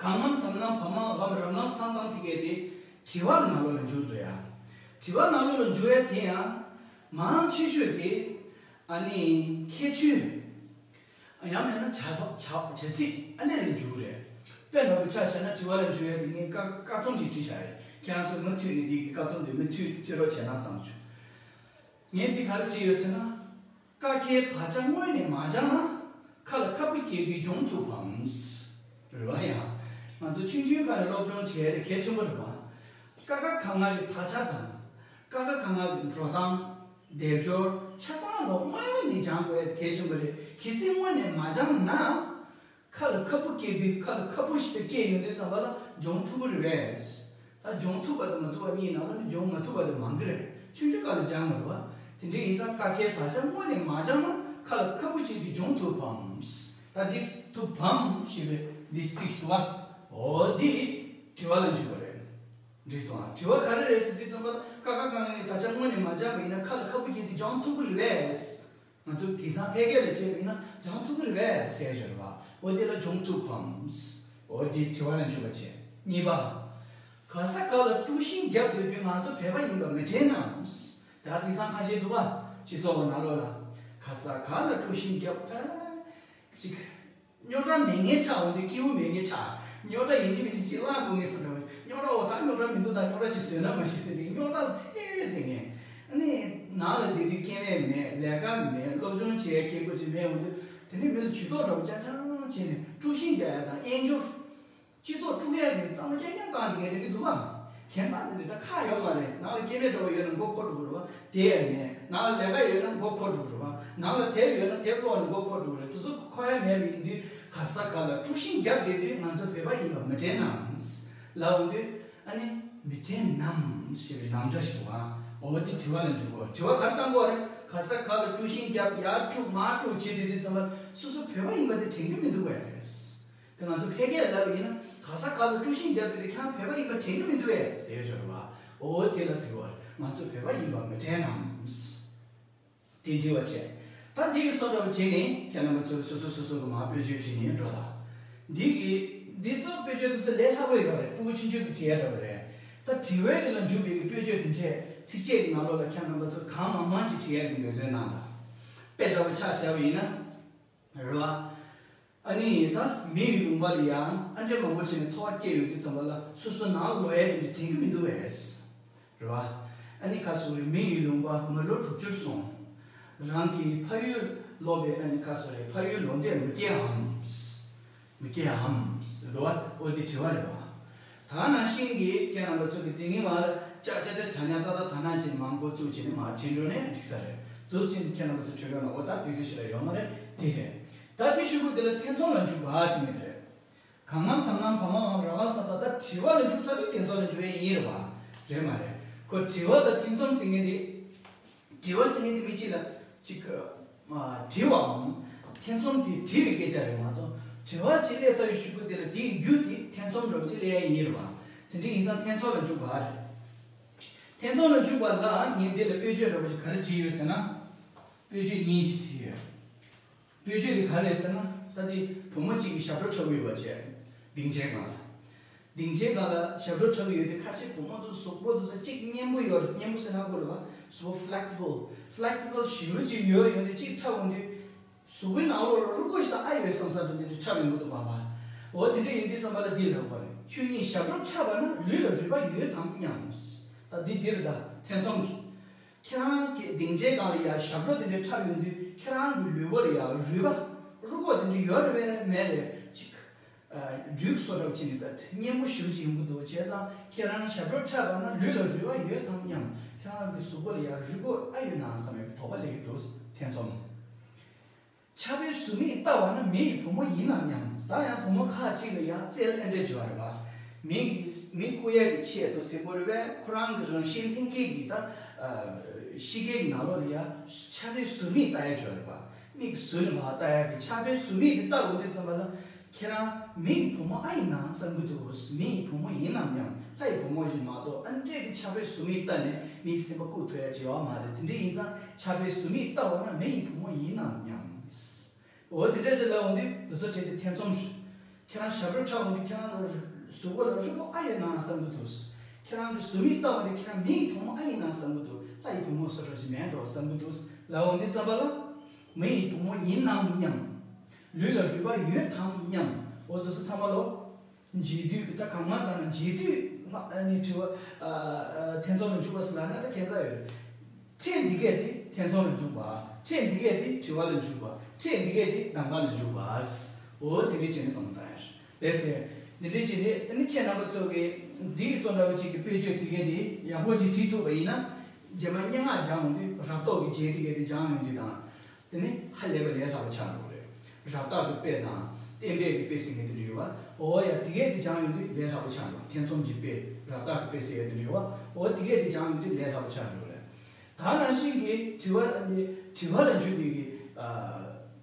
གང་ལམ་དམ་ལམ་བར་མ་ལམ་རབ་ལམ་གསང་སྟངས་དེ་གས་དེ་དྲི་བ་ལ་ནང་ལོགས་ལ་འཇུག་འདུག་ཡ། དྲི་བ་ནང་ལོགས་ལ་འཇུག་ཡ་དེ་ཡང་མང་ཆེ་ཤོས་དེ་ཨ་ནི་ཁྱད་ཆོས། ཡང་མིན་ན་བྱ་ཐབས་བྱ་བྱ་ཚིག་ཨ་ནི་ལ་འཇུག་རེད། དཔེ་འདྲ་པོ་ཆ་བཞག་ན་དྲི་བ་ལ་འཇུག་ཡ་དེ་ངས་ཀ་ཀ་ཚོན་ཅིག་བྲིས་བཞག་ཡོད། ཁྱེད་རང་ཚོ་མུ་མཐུད་ནས་འདི་གི་ཀ་ཚོན་དེ་མུ་མཐུད་མཐུད་རོགས་བྱས་ན་བསམ་བྱུང་། ངས་འདི་ག་རེ་བྲིས་ཡོད་ཟེར་ན། ཀ་ཁའི་དག་ཆ་སྔོན་ནས་མ་སྦྱངས་ན་ཁ་ལ་ཁ་སྤུ་སྐྱེས་དུས་སྦྱོང་ཐུབ་བམ། རེད་བ་ཡ། ང་ཚོ་ཆུང་ཆུང་སྒང་ནས་སློབ་སྦྱོང་བྱས་ཏེ་གལ་ཆེན་པོ་རེད་བ། ཀ་ཁ་ག་ང་གི་དག་ཆ་དང་། ཀ་ཁ་ག་ང་གི་འགྲོ་སྟངས། སྡེབ་སྦྱོར་ཆ་ཚང་ལོ་སྔོན་ནས་སྦྱང་དགོས་གལ་ཆེན་པོ་རེད། གལ་སྲིད་སྔོན་ནས་མ་སྦྱངས་ན། ཁ་ལ་ཁ་སྤུ་སྐྱེས་དུས་ཁ་ལ་ཁ་སྤུ་ཞིག་ཏུ་སྐྱེས་ཡོང་དུས་ཙམ་པ་ལ་སྦྱོང་ཐུབ་ཀྱི་རེད་པས། ད་སྦྱོང་ཐུབ་པ་དང་མ་ཐུབ་པ་གཉིས་ནང་ལ་ནི་སྦྱོང་མ་ཐུབ་པ་དེ་མང་གི་རེད། ཆུང་ཆུང་སྒང་ལ་སྦྱང་དགོས་རེད་བ། དེ་འདྲ་ཡིན་ཙང་ཀ་ཁའི་དག་ཆ་སྔོན་ནས་མ་སྦྱངས་ན་ཁ་ལ་ཁ་སྤུ་སྐྱེས་དུས་སྦྱོང་ཐུབ་བམ། ད་འདི་ཐུབ་བམ་ཞེས་པའི་འདི་ཚིག་ཞིག་འདུག་བ། འོ་འདི་དྲི་བ་ལ་འཇུག་པ་རེད། འགྲིག་སོང་ཨ། དྲི་བ་ག་རེ་རེད་ཟེར་དུས་ཙམ་པ་ལ་ཀ་ཁ་ག་ང་གི་དག་ཆ་སྔོན་ནས་མ་སྦྱངས་པ་ཡིན་ན་ཁ་ལ་ཁ་སྤུ་སྐྱེས་དུས་སྦྱོང་ཐུབ་ཀྱི་རེད་པས། ང་ཚོ་དེང་སང་ཕལ་སྐད་ལ་བྱས་པ་ཡིན་ན་སྦྱང་ཐུབ་ཀྱི་རེད་པས་ཟེར་ཡ་ཅིག་ཡོད་རེད་པ། འོ་དེ་ལ་སྦྱོང་ཐུབ་བམ། འོ་དེ་དྲི་བ་ལ་འཇུག་པ་བྱས། གཉིས་པ། ག་ས་ག་ལ་དཀྲུག་ཤིང་བརྒྱབ་སྡོད་དུས་ང་ཚོ་བོད་པ་ཡིན་པ་མི་དྲན་ནམ། ད་དེང་སང་ཁ་ཤས་འདུག་པ། སྤྱི་ཚོགས་ནང་ལོགས་ལ། ག་ས་ག་ལ་དཀྲུག་ཤིང་བརྒྱབ་ད། ཅིག་རྙོག་དྲ་མེད་མཁན་ཆགས་འོང་དུས་སྐྱིད་པོ་མེད་མཁན་ཆགས། རྙོག་དྲ་ཡིན་གཅིག་མིན་གཅིག་ཅིག་བསླངས་དགོས་ངེས་ཚོ་འདྲ་བ། རྙོག་དྲ་འོ་ད་རྙོག་དྲ་མི་འདུག་ད་རྙོག་དྲ་ཅིག་བཟོས་ན་མ་ཤེས་ཟེར་ཏེ་རྙོག་དྲ་ཚད་དེ་ངས། ཨ་ནི་ནང་ལ་བསྡད་དུས་སྐྱེ་དམན་མེད། ལས་ཀ་མེད། སློབ་སྦྱོང་བྱེད་ཡ་སྐད་ཆ་ཅིག་མེད་འོང་དུས་དེ་ནས་མི་ལ་ཇུས་གཏོགས་འདྲ་བོ་རྐྱང་རྐྱང་བྱས་ནས་དཀྲུག་ཤིང་རྒྱག་ཡ་དང་དབྱེན་སྦྱོར། སྤྱི་ཚོགས་དཀྲུག་ཡ་གི་བསམ་བློ་རྐྱང་རྐྱང་བཏང་དེ་གས་དེ་གི་འདུག་ག་ཁྱད་མཚར་དེ་འདྲ་ད་ཁག་ཡོད་མ་རེད། ནང་ལ་སྐྱེ་དམན་འདྲ་བོ་ཡོད་ན་མགོ་འཁོར་འགྲོ་གི་རེད་བ། དེ་ཡང་མེད། ནང་ལ་ལས་ཀ་ཡོད་ན་མགོ་འཁོར་འགྲོ་གི་རེད་བ། ནང་ལ་དེབ་ཡོད་ན་དེབ་ཀློག་ནས་མགོ་འཁོར་འགྲོ་གི་རེད། དེ་ཚོ་འཁོར་ཡ་མེད་པ་ཡིན་དུས་ག་ས་ག་ལ་དཀྲུག་ཤིང་བརྒྱབ་བསྡད་དུས་ང་ཚོ་བོད་པ་ཡིན་པ་མི་དྲན་ནམ་ལབ་འོང་དུས་ཨ་ནི་མི་དྲན་ནམ་ཞེས་པའི་ནང་སྒྲ་ཞིག་འདུག་ག་འོ་དེ་དྲི་བ་ལ་འཇུག་གོ་དྲི་བ་ག་རེ་བཏང་དགོས་རེད། ག་ས་ག་ལ་དཀྲུག་ཤིང་བརྒྱབ་ཡར་དཀྲུག་མར་དཀྲུག་བྱེད་དུས་དེ་ཚང་མ་སོ་སོ་བོད་པ་ཡིན་པ་དེ་དྲན་གྱི་མི་འདུག་གས་རེད། དེ་ང་ཚོ་ཕལ་སྐད་ལབ་ཡིན་ན་ག་ས་ག་ལ་དཀྲུག་ཤིང་བརྒྱབ་དེ་ཁྱེད་རང་བོད་པ་ཡིན་པ་དྲན་གྱི་མི་འདུག་གས་ཟེར་ཡོད་ཅོག་རེད་བ། འོ་དེ་ལ་ཟེར་བ་ང་ཚོ་བོད་པ་ཡིན་པ་མི་དྲན་ནམ། དེ་འདྲི་བ་བྱས། ད་འདི་གི་བཟོ་འདྲ་བོ་བྱས་ནས་ཁྱེད་རྣམ་པ་ཚོ་སོ་སོ་སོ་སོ་གི་མ་དཔེ་བརྗོད་བྱས་ནས་འགྲོ་ད། འདི་གི་འདི་ཚོ་དཔེ་བརྗོད་དུ་ཚོ་ལས་སླ་པོ་ཡོད་རེད། ཕྲུ་གུ་ཆུང་ཆུང་གི་བྲིས་ཡ་འདྲ་བོ་རེད། ད་ དྲི་བའི་རིགས་ལ་འཇུག་པའི་གི་དཔེར་བརྗོད་དེ་འདྲས་ཚིགས་བཅད་ཀྱི་ནང་ལོགས་ལ་ཁྱེད་རྣམ་པ་ཚོས་གང་མང་མང་ཅིག་བྲིས་ཡག་གི་འབད་བརྩོན་གནང་དང་། དཔེ་འདྲ་བོ་ཆ་བཞག་པ་ཡིན་ན། རེད་བ། ཨ་ནི་ད་མི་ཡི་ལུང་པ་ལ་ཡང་ཨ་འདྲས་མང་པོ་བྱས་ནས་འཚོ་བ་སྐྱེལ་ཡོང་དུས་ཙམ་པ་ལ་སོ་སོ་ནང་ལོགས་ཡ་དེ་འདྲ་དྲན་གྱི་མི་འདུག་བས། རེད་བ། ཨ་ནི་ཁ་སོ་རེ་མི་ཡི་ལུང་པ་མི་ལོ་དྲུག་ཅུར་སོང་། རང་གི་ཕ་ཡུལ་ལོག་པའི་ཨ་ནི་ཁ་སོ་རེ་ཕ་ཡུལ་ལོག་འདོད་མི་སྐྱེའམ། མི་སྐྱེའམ། རེད་བ། འོ་དེ་དྲི་བ་རེད་བ། ད་ནང་བཞིན་གྱི་ཁྱེད་རྣམ་པ་ཚོ་གི་དེ་ངས་མར་ཅག་ཅག་ཅག་ཆ་ཉག་ཏག་ཏག་ད་ནང་བཞིན་མང་པོ་བཙུགས་བྱས་ནས་མར་བྲིས་འགྲོ་ནས་འགྲིག་ས་རེད། འདུག་ཕྱིན་ཁྱེད་རྣམ་པ་ཚོ་བྲིས་འགྲོ་ན་འོ་ད་དུས་ཚོད་ཞིག་ལ་ཡོད་མ་རེད་དེ་རེད། ད་དེ་ཤོག་གུ་དེ་ལ་ཐེ་ཚོམ་ལ་འཇུག་པ་ཟེར་ནི་རེད། གང་ངམ་དང་ངམ་བ་མ་འམ་ར་ལ་ས་ད་ད་དྲི་བ་ལ་འཇུག་ཚར་དུས་ཐེ་ཚོམ་ལ་འཇུག་ཡས་ཡིན་རེད་བ། རེད་མ་རེད། ཁོ་དྲི་བ་དང་ཐེ་ཚོམ་ཟེར་མཁན་དེ། དྲི་བ་ཟེར་མཁན་དེ་མི་གཅིག་ལ་གཅིག་གི་དྲི་བའམ་ཐེ་ཚོམ་དེ་དྲི་བའི་སྐད་ཆ་རེད་མ་གཏོགས་དྲི་བ་གཅིག་སླེབས་ཚར་བའི་ཤོག་གུ་དེ་ལ་དེའི་རྒྱུ་དེ་ཐེ་ཚོམ་འདྲ་བོ་ཅིག་སླེབས་ཡས་ཡིན་རེད་བ། དེ་འདྲ་ཡིན་ཙང་ཐེ་ཚོམ་ལ་འཇུག་པ་རེད། ཐེ་ཚོམ་ལ་འཇུག་པ་ལ་ངས་འདི་ལ་དཔེར་བརྗོད་འདྲ་བོ་ཞིག་ག་རེ་བྲིས་ཡོད་ཟེར་ན། དཔེར་བརྗོད་གཉིས་ཤིག་བྲིས་ཡོད། དཔེར་བརྗོད་འདི་ག་རེ་རེད་ཟེར་ན། ད་འདི་བུ་མོ་གཅིག་གིས་ཞབས་བྲོ་འཁྲབ་ཀྱི་ཡོད་པ་བྱས། སྡིངས་ཆའི་སྒང་ལ། སྡིངས་ཆའི་སྒང་ལ་ཞབས་བྲོ་འཁྲབ་ཀྱི་ཡོད་དུས་ཁ་ཤས་བུ་མོ་ཚོ་གཟུགས་པོ་དེ་ཚོ་གཅིག་མཉེན་པོ་ཡོད་རེད། མཉེན་པོ་ཟེར་ན་གོ་རེད་བ། གཟུགས་པོ་ཕི་ལེག་སི་བལ། ཕི་ལེག་སི་བལ་ཞེ་པོ་ཅིག་ཡོད་ཡོད་དུས་གཅིག་འཁྲབ་འོང་དུས། གཟུགས་པོའི་ནང་ལོགས་ལ་རུས་ཀོ་ཞིག་དང་ཨ་ཡོད་བསམ་བསམ་དུ་དེ་འདྲ་འཁྲབ་ཡོང་གི་འདུག་པ་བ། འོ་དེ་འདྲ་ཡིན་དུས་ཙམ་པ་ལ་འདི་ལབ་པ་རེད། ཁྱོད་གཉིས་ཞབས་བྲོ་འཁྲབ་པ་ན་ལུས་ལ་རུས་པ་ཡོད་དམ་སྙམ། ད་འདི་འདིར་ད་ཐེ་ཚོམ་གྱིས། ཁྱེད་རང་གི་སྡིངས་ཆའི་སྒང་ལ་ཡ་ཞབས་བྲོ་དེ་འདྲ་འཁྲབ་ཡོང་དུས་ཁྱེད་རང་གི་ལུས་པོ་ལ་ཡ་རུས་པ་རུས་ཀོ་དེ་འདྲ་ཡོད་རེད་པས་མེད་རེད་ཅིག་རུས་སོ་འདྲ་བ་ཅིག་ནི་ད་མཉེན་པོ་ཞེ་པོ་ཅིག་ཡོང་གི་འདུག་བྱས་ཙང་ཁྱེད་རང་ཞབས་བྲོ་འཁྲབ་པ་ན་ལུས་ལ་རུས་པ་ཡོད་དམ་སྙམ། ཁྱེད་རང་གི་གཟུགས་པོ་ལ་ཡ་རུས་ཀོ་ཨ་ཡོད་ན་བསམ་པའི་དོགས་པ་སླེབས་ཀྱི་འདུག་ཐེ་ཚོམ། ཆགས་པའི་ཟུར་མིག་ལྟ་བ་ན་མི་ཡི་བུ་མོ་ཡིན་ནམ་སྙམ། ད་ཡང་བུ་མོ་ཁ་ཅིག་ལ་ཡང་རྩལ་ཨེ་འདྲས་བྱོས་པ་རེད་པ། མི་ཡི་མི་བཀུག་ཡས་ཀྱི་ཆེད་དུ་ཟེར་དགོས་རེད་པས། ཁོ་རང་གི་རང་བཞིན་ལྷན་སྐྱེས་ཀྱི་ད་ཨ་ཤི་ཀའི་ནང་ལོགས་ལ་ཡང་ཆགས་པའི་ཟུར་མིག་ལྟ་ཡས་བྱོས་རེད་པ། མིག་ཟུར་ནས་ཕར་ལྟ་ཡས་ཀྱི་ཆགས་པའི་ཟུར་མིག་དེ་ལྟ་འོང་དུས་ཙམ་པ་ལ། ཁྱེད་རང་མི་ཡི་བུ་མོ་ཨ་ཡིན་ན་བསམ་གྱི་འདུག་མི་ཡི་བུ་མོ་ཡིན་ནམ་སྙམ། ལྷ་ཡི་བུ་མོ་ཞིག་མ་གཏོགས་ཨ་འདྲས་ཀྱི་ཆགས་པའི་ཟུར་མིག་ལྟ་ནས་མིའི་སེམས་པ་བཀུག་ཐུབ་ཡ་བྱེད་པ་མ་རེད། དེ་འདྲ་ཡིན་ཙང་ཆགས་པའི་ཟུར་མིག་ལྟ་བ་ན་མི་ཡི་བུ་མོ་ཡིན་ནམ་སྙམ། འོ་དེ་འདྲས་ཟེར་ལབ་འོང་དུས་དེ་ཚོ་དྲན་ཏེ་ཐེ་ཚོམ་ཞིག་ཁྱེད་རང་ཞབས་བྲོ་འཁྲབ་འོང་དུས་ཁྱེད་རང་ལ་གཟུགས་པོ་ལ་རུས་པ་ཨ་ཡོད་ན་བསམ་གྱི་འདུག་ཁྱེད་རང་གི་ཟུར་མིག་ལྟ་འོང་དུས་ཁྱེད་རང་མི་ཡི་བུ་མོ་ཨ་ཡིན་ན་བསམ་གྱི་འདུག་ལྷ་ཡི་བུ་མོ་བཟོ་འདྲ་ཞིག་མེད་འགྲོ་བསམ་གྱི་འདུག་ལབ་འོང་དུས་ཙམ་པ་ལ། མི་ཡི་བུ་མོ་ཡིན་ནམ་སྙམ། ལུས་ལ་རུས་པ་ཡོད་དམ་སྙམ། འོ་དེ་ཚོ་ཚང་མ་ལོ། འཇིགས་དུས་ད་གང་མ་གང་ན་འཇིགས་དུས་ལྷག་ཨ་ནི་དྲི་བ་ཨ་ཨ་ཐེ་ཚོམ་ལ་འཇུག་པ་ཟེར་ལབ་ན་ད་ཁྱད་མཚར་ཡོད་རེད། ཕྲད་འདི་གས་དེ་ཐེ་ཚོམ་ལ་འཇུག་པ། ཕྲད་འདི་གས་དེ་དྲི་བ་ལ་འཇུག་པ། ཕྲད་འདི་གས་དེ་གདམ་ག་ལ་འཇུག་པ། འོ་དེ་འདྲ་བྱས་ནས་བསམ་བློ་བཏང་ཡ་རེད། ལགས་སེ། འདི་འདྲ་ཅིག་རེད། ཨ་ནི་ཁྱེད་རྣམ་པ་ཚོ་གིས་འདི་གི་བཟོ་འདྲ་བ་ཅིག་གི་དཔེ་བརྗོད་དེ་གས་དེ་ཡག་པོ་ཅིག་བྲིས་ཐུབ་པ་ཡིན་ན། རྗེས་མ་སྙན་ངག་སྦྱང་ཡོང་དུས་རབ་རྟོག་གི་རྗེས་དེ་གས་དེ་སྦྱང་ཡོང་དུས་དང་། དེ་ནི་ཧ་ལས་པ་ལས་སླ་པོ་ཆགས་འགྲོ་གི་རེད། རབ་བཏགས་ཀྱི་དཔེ་དང་། བརྟན་པའི་གི་དཔེ་ཟེར་མཁན་དེ་འདྲ་ཡོད་པ། འོ་ཡ་དེ་གས་དེ་སྦྱང་ཡོང་དུས་ལས་སླ་པོ་ཆགས་འགྲོ། ཐེ་ཚོམ་གྱི་དཔེ། རབ་བཏགས་ཀྱི་དཔེ་ཟེར་ཡ་དེ་འདྲ་ཡོད་པ། འོ་དེ་གས་དེ་སྦྱང་ཡོང་དུས་ལས་སླ་པོ་ཆགས་འགྲོ་གི་རེད། ད་ནང་བཞིན་གྱི་དྲི་བ་འདི་དྲི་བ་ལ་འཇུག་པའི་གི་ཨ་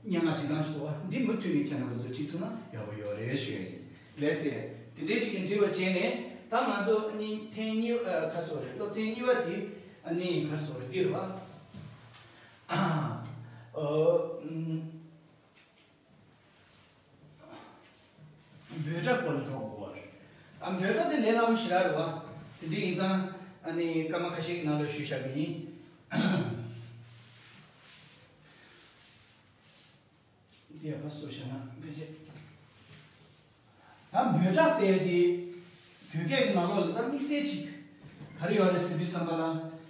སྙན་ངག་བྲིས་སྟངས་ཤིག་འདུག་པ། འདི་མུ་མཐུད་ནས་ཁྱེད་རྣམ་པ་ཚོ་བྲིས་ཐུབ་ན་ཡག་པོ་ཡོད་རེད་ཞུ་ཡ་ཡིན། ལགས་སེ། དེ་འདྲའི་ཞིག་གི་འབྲེལ་བ་བྱས་ནས་ད་ང་ཚོ་གཉིས་ཐེངས་གཉིས་ཨ་ག་རེ་ཟེར་དགོས་རེད། སློབ་ཚན་གཉིས་པ་དེ་ཨ་ནི་ག་རེ་ཟེར་དགོས་རེད། འདི་རེད་བ། ཨ་ཨ་ཨུམ། འབོད་སྒྲ་སྐོར་ལ་འགྲོ་དགོས་པ་རེད། ཨ་འབོད་སྒྲ་དེ་ལས་སླ་པོ་ཞེ་དྲག་རེད་བ། དེ་འདྲ་ཡིན་ཙང་ཨ་ནི་སྐར་མ་ཁ་ཤས་ཀྱི་ནང་ལ་ཞུས་བཞག་གི་ཡིན། འདི་ཡག་པོ་བཟོ་བཞག་ན་ཕལ་ཆེར། ད་འབོད་སྒྲ་ཟེར་ཡ་དེ། བོད་སྐད་ཀྱི་ནང་ལོགས་ལ་ད་དམིགས་བསལ་ཅིག་ག་རེ་ཡོད་རེད་ཟེར་དུས་ཙམ་པ་ལ།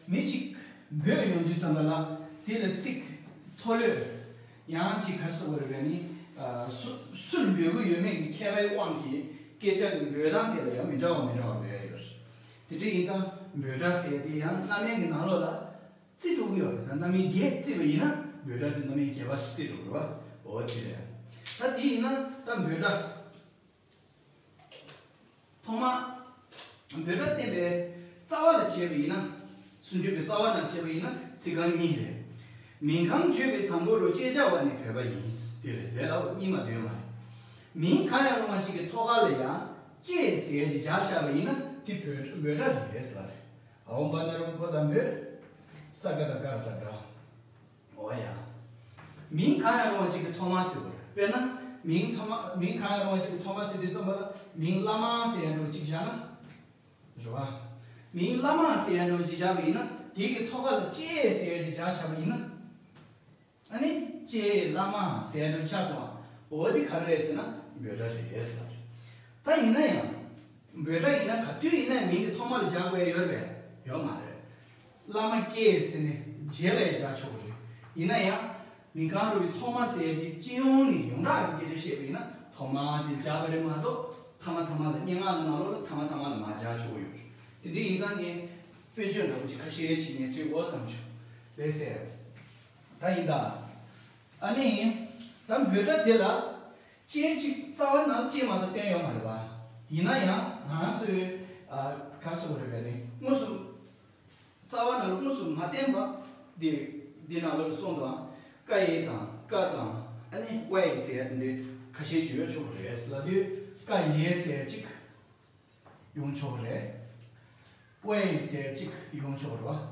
མི་གཅིག་འབོད་ཡོང་དུས་ཙམ་པ་ལ། དེ་ལ་ཚིག་མཐོ་ལོས། ཡང་ཅིག་ག་རེ་ཟེར་དགོས་རེད་པས་ནི། ཨ་སུ་སུར་འབོད་ཀྱི་ཡོད་མེད་ཀྱི་ཁྱད་པར་དབང་གིས་སྐད་ཆ་གི་འབོད་སྟངས་དེ་ལ་ཡང་མི་འདྲ་བ་མི་འདྲ་བ་འབོད་ཡ་ཡོད་རེད། དེ་འདྲ་ཡིན་ཙང་འབོད་སྒྲ་ཟེར་ཡ་དེ་ཡང་རྣམ་དབྱེ་གི་ནང་ལོགས་ལ། རྩིས་འགྲོ་གི་ཡོད་རེད། ད་རྣམ་དབྱེ་བརྒྱད་བརྩིས་པ་ཡིན་ན་འབོད་སྒྲ་དེ་རྣམ་དབྱེ་བརྒྱད་པ་རྩིས་འགྲོ་གི་རེད་བ། འོ་དེ་རེད། ད་དེ་ཡིན་ན་ད་འབོད་སྒྲ། ཐོག་མ། འབོད་སྒྲ་བསྟན་པའི་རྩ་བ་ལ་བྱས་པ་ཡིན་ན། སུམ་ཅུ་པའི་རྩ་བ་ལ་བྱས་པ་ཡིན་ན་ཚིག་རྐང་གཉིས་རེད། མིང་གང་བརྗོད་པའི་དང་པོ་རུ་ཅེས་བྱ་བ་ནི་བོད་པ་ཡིན། དེ་རེད། རེད་ལ་གཉིས་མ་འདོད་མ་རེད། མིང་གང་ཡང་རུང་བ་ཞིག་གི་ཐོག་ཁ་ལ་ཡང་ཅེས་ཟེར་ཞིག་སྦྱར་བཞག་པ་ཡིན་ན་དེ་འབོད་འབོད་སྒྲ་རེད་ཟེར་བ་རེད། ཨའོ་བ་ན་རོ་བོ་དང་བོད། ས་ག་དང་གར་དང་འདྲ། འོ་ཡ། མིང་གང་ཡང་རུང་བ་ཅིག་གི་ཐོག་མ་ཟེར་བ་རེད། དཔེར་ན། མིང་ཐོག་མ་མིང་གང་ཡང་རུང་བ་ཅིག་གི་ཐོག་མ་ཟེར་དུས་ཙམ་པ་ལ་མིང་བླ་མ་ཟེར་ཡ་འདྲ་བོ་ཅིག་བཞག་ན། རེད་བ། མིང་བླ་མ་ཟེར་ཡ་འདྲ་བོ་ཅིག་བཞག་པ་ཡིན་ན། དེ་གི་ཐོག་ཁ་ལ་ལྕེ་ཟེར་ཡ་ཅིག་བཞག་བཞག་པ་ཡིན་ན། ཨ་ནི་ལྕེ་བླ་མ་ཟེར་ཡ་འདྲ་ཆགས་སོང་བ། འོ་དེ་ག་རེ་རེད་ཟེར་ན་འབོད་སྒྲ་རེད་ཟེར་བ་རེད། ད་ཡིན་ན་ཡང་། འབོད་སྒྲ་ཡིན་ན་ག་དུས་ཡིན་ན་མིང་གི་ཐོག་མ་ལ་སྦྱར་དགོས་ཡ་ཡོད་རེད་པས། ཡོད་མ་རེད། བླ་མ་ཀྱེ་ཟེར་ནས་རྗེས་ལ་ཡང་སྦྱར་ཆོག་གི་རེད། ཡིན་ན་ཡང་། མིང་གང་རུང་གི་ཐོག་མ་ཟེར་ཡ་དེ་སྤྱི་ཡོངས་ནས་ཡོངས་གྲགས་ཀྱི་སྐད་ཆ་བཤད་པ་ཡིན་ན་ཐོག་མ་དེ་སྦྱར་བ་རེད་མ་གཏོགས། ཐ་མ་ཐ་མ་ལ་སྙན་ངག་གི་ནང་ལོགས་ལ་ཐ་མ་ཐ་མ་ལ་མ་སྦྱར་ཆོག་གི་ཡོད་རེད། དེ་འདྲ་ཡིན་ཙང་ངས་དཔེ་བརྗོད་འདྲ་པོ་ཅིག་ཁ་ཤས་ཅིག་ངས་བྲིས་དགོས་བསམ་བྱུང་། ལགས་སེ། ད་ཡིན་ད། ཨ་ནི། ད་འབོད་སྒྲ་དེ་ལ། ལྕེ་གཅིག་རྩ་བ་ནང་ལྕེ་མ་གཏོགས་བསྟན་ཡོད་མ་རེད་པ། ཡིན་ན་ཡང་ང་རང་ཚོའི། ཨ། ག་རེ་ཟེར་དགོས་རེད་པས་ནི། དངོས་སུ། རྩ་བ་ནང་ལ་དངོས་སུ་མ་བསྟན་པ། འདི། འདི་ནང་ལོགས་ལ་གསུངས་དང་། ཀ་ཡེ་དང་ཀ་དང་། ཨ་ནི་ཝེ་ཟེར་ཡ་འདི་འདྲའི་ཁ་ཤས་ཅིག་ཡོད་ཆོག་གི་རེད་ལབ་དུས། ཀ་ཡེ་ཟེར་ཡ་གཅིག་ཡོང་ཆོག་གི་རེད། ཝེ་ཟེར་ཡ་གཅིག་ཡོང་ཆོག་གི་རེད་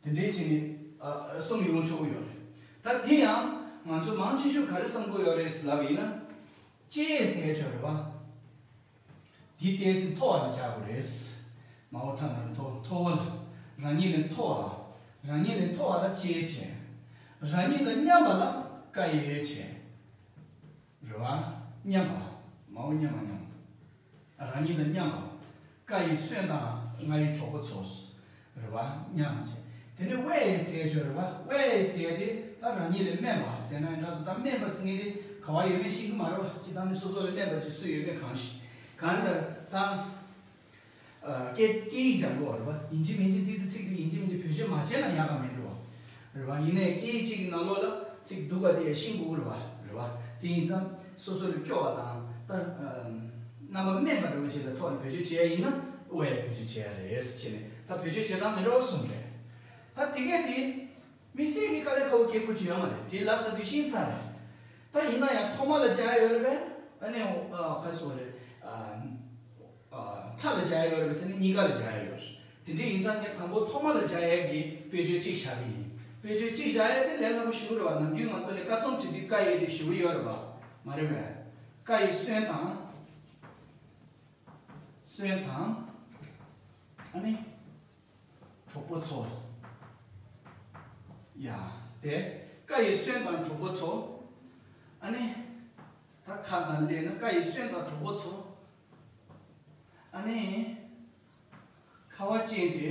པ། དེ་འདྲའི་བྱས་ནས། ཨ། གསུམ་ཡོང་ཆོག་གི་ཡོད་རེད། ད་དེ་ཡང་ང་ཚོ་མང་ཆེ་ཤོས་ག་རེ་བསམ་གྱི་ཡོད་རེད་ལབ་པ་ཡིན་ན། ལྕེ་ཟེར་ཡ་ཆོག་རེད་པ། དེ་ཏོག་ཙམ་མཐོ་བ་ལ་སྦྱར་དགོས་རེད། མ་འོངས་ཐ་ན་མཐོ་མཐོ་བ་ལ། རང་ཉིད་ལས་མཐོ་བ། རང་ཉིད་ལས་མཐོ་བ་ལ་ལྕེ་བྱས། རང་ཉིད་དང་མཉམ་པ་ལ་ཀ་ཡེ་བྱས། རེད་པ། མཉམ་པ། མ་འོངས་མཉམ་པ། མཉམ་པ། རང་ཉིད་དང་མཉམ་པ། ཀ་ཡེ་སོན་དང་ང་ཡི་གྲོགས་པོ་ཚོ། རེད་པ། མཉམ་བྱས། དེ་ནས་ཝེ་ཟེར་ཆོག་རེད་པ། ཝེ་ཟེར་དེ་ད་རང་ཉིད་ལས་དམན་པ་ཟེར་ན་འདྲ་འདུག་ད་དམན་པ་ཟེར་མཁན་དེ་ག་པར་ཡོད་མེད་ཤེས་ཀྱི་མ་རེད་པ། སྤྱིར་བཏང་ནས་སོ་སོ་ལས་དམན་པ་ཅིག་སུ་ཡོད་མེད་གང་ཤེས། གང་ལྟར་ད། ཨ། སྐད་སྐད་ཡིག་སྦྱང་དགོས་རེད་པ། ཡིན་གཅིག་མིན་གཅིག་དེ་དུས་ཚིག་དེ་ཡིན་གཅིག་མིན་གཅིག་བེད་སྤྱོད་མ་བྱས་ན་ཡག་ག་མེད་འགྲོ། རེད་པ། ཡིན་ནའི་སྐད་ཡིག་གཅིག་གི་ནང་ལོགས་ལ་ཚིག་སྡུག་པ་དེ་ཡང་ཤེས་དགོས་རེད་པ། རེད་པ། དེ་ཡིན་ཙང་སོ་སོ་ལས་སྐྱོ་བ་དང་ད། ཨ། རྣམ་པ་དམན་པ་འདྲ་བོ་ཅིག་ལ་ཐོག་ནས་བེད་སྤྱོད་བྱས་ཡིན་ན་ཝེ་བེད་སྤྱོད་བྱས་རེད་ཟེར་ནས། ད་བེད་སྤྱོད་བྱེད་སྟངས་མི་འདྲ་བ་གསུམ་རེད། ད་དེ་གས་དེ། དམིགས་བསལ་གྱི་དཀའ་ལས་ཁག་པོ་གལ་པོ་ཅིག་ཡོད་མ་རེད། དེ་ལབ་ཚར་དུས་ཤེས་ཚར་རེད། ད་ཡིན་ན་ཡང་ཐོག་མ་ལ་སྦྱར་ཡ་ཡོད་རེད་པས། ཨ་ནི། ཨ། ག་རེ་ཟེར་དགོས་རེད། ཨ། ཨ། མཐའ་ལ་སྦྱར་ཡ་ཡོད་རེད་པས་ཟེར་ན་གཉིས་ཀ་ལ་སྦྱར་ཡ་ཡོད་རེད། དེ་འདྲ་ཡིན་ཙང་ངས་དང་པོ་ཐོག་མ་ལ་སྦྱར་ཡ་གི་དཔེ་བརྗོད་གཅིག་བཞག་གི་ཡིན། དཔེ་བརྗོད་གཅིག་བཞག་ཡ་དེ་ལས་སླ་པོ་ཞེ་པོ་རེད་པ། ནམ་རྒྱུན་ང་ཚོ་ལས་ཀ་རྩོམ་བྲིས་དུས་ཀ་ཡེ་དེ་ཞེ་པོ་ཡོད་རེད་པ། མ་རེད་པས། ཀ་ཡེ་སོན་དང་། སོན་དང་། ཨ་ནི། གྲོགས་པོ་ཚོ། ཡ། དེ། ཀ་ཡེ་སོན་དང་གྲོགས་པོ་ཚོ། ཨ་ནི། ད་ཁ་དང་ལས་ན་ཀ་ཡེ་སོན་དང་གྲོགས་པོ་ཚོ། ཨ་ནི། ཁ་བ་ཅན་དེ་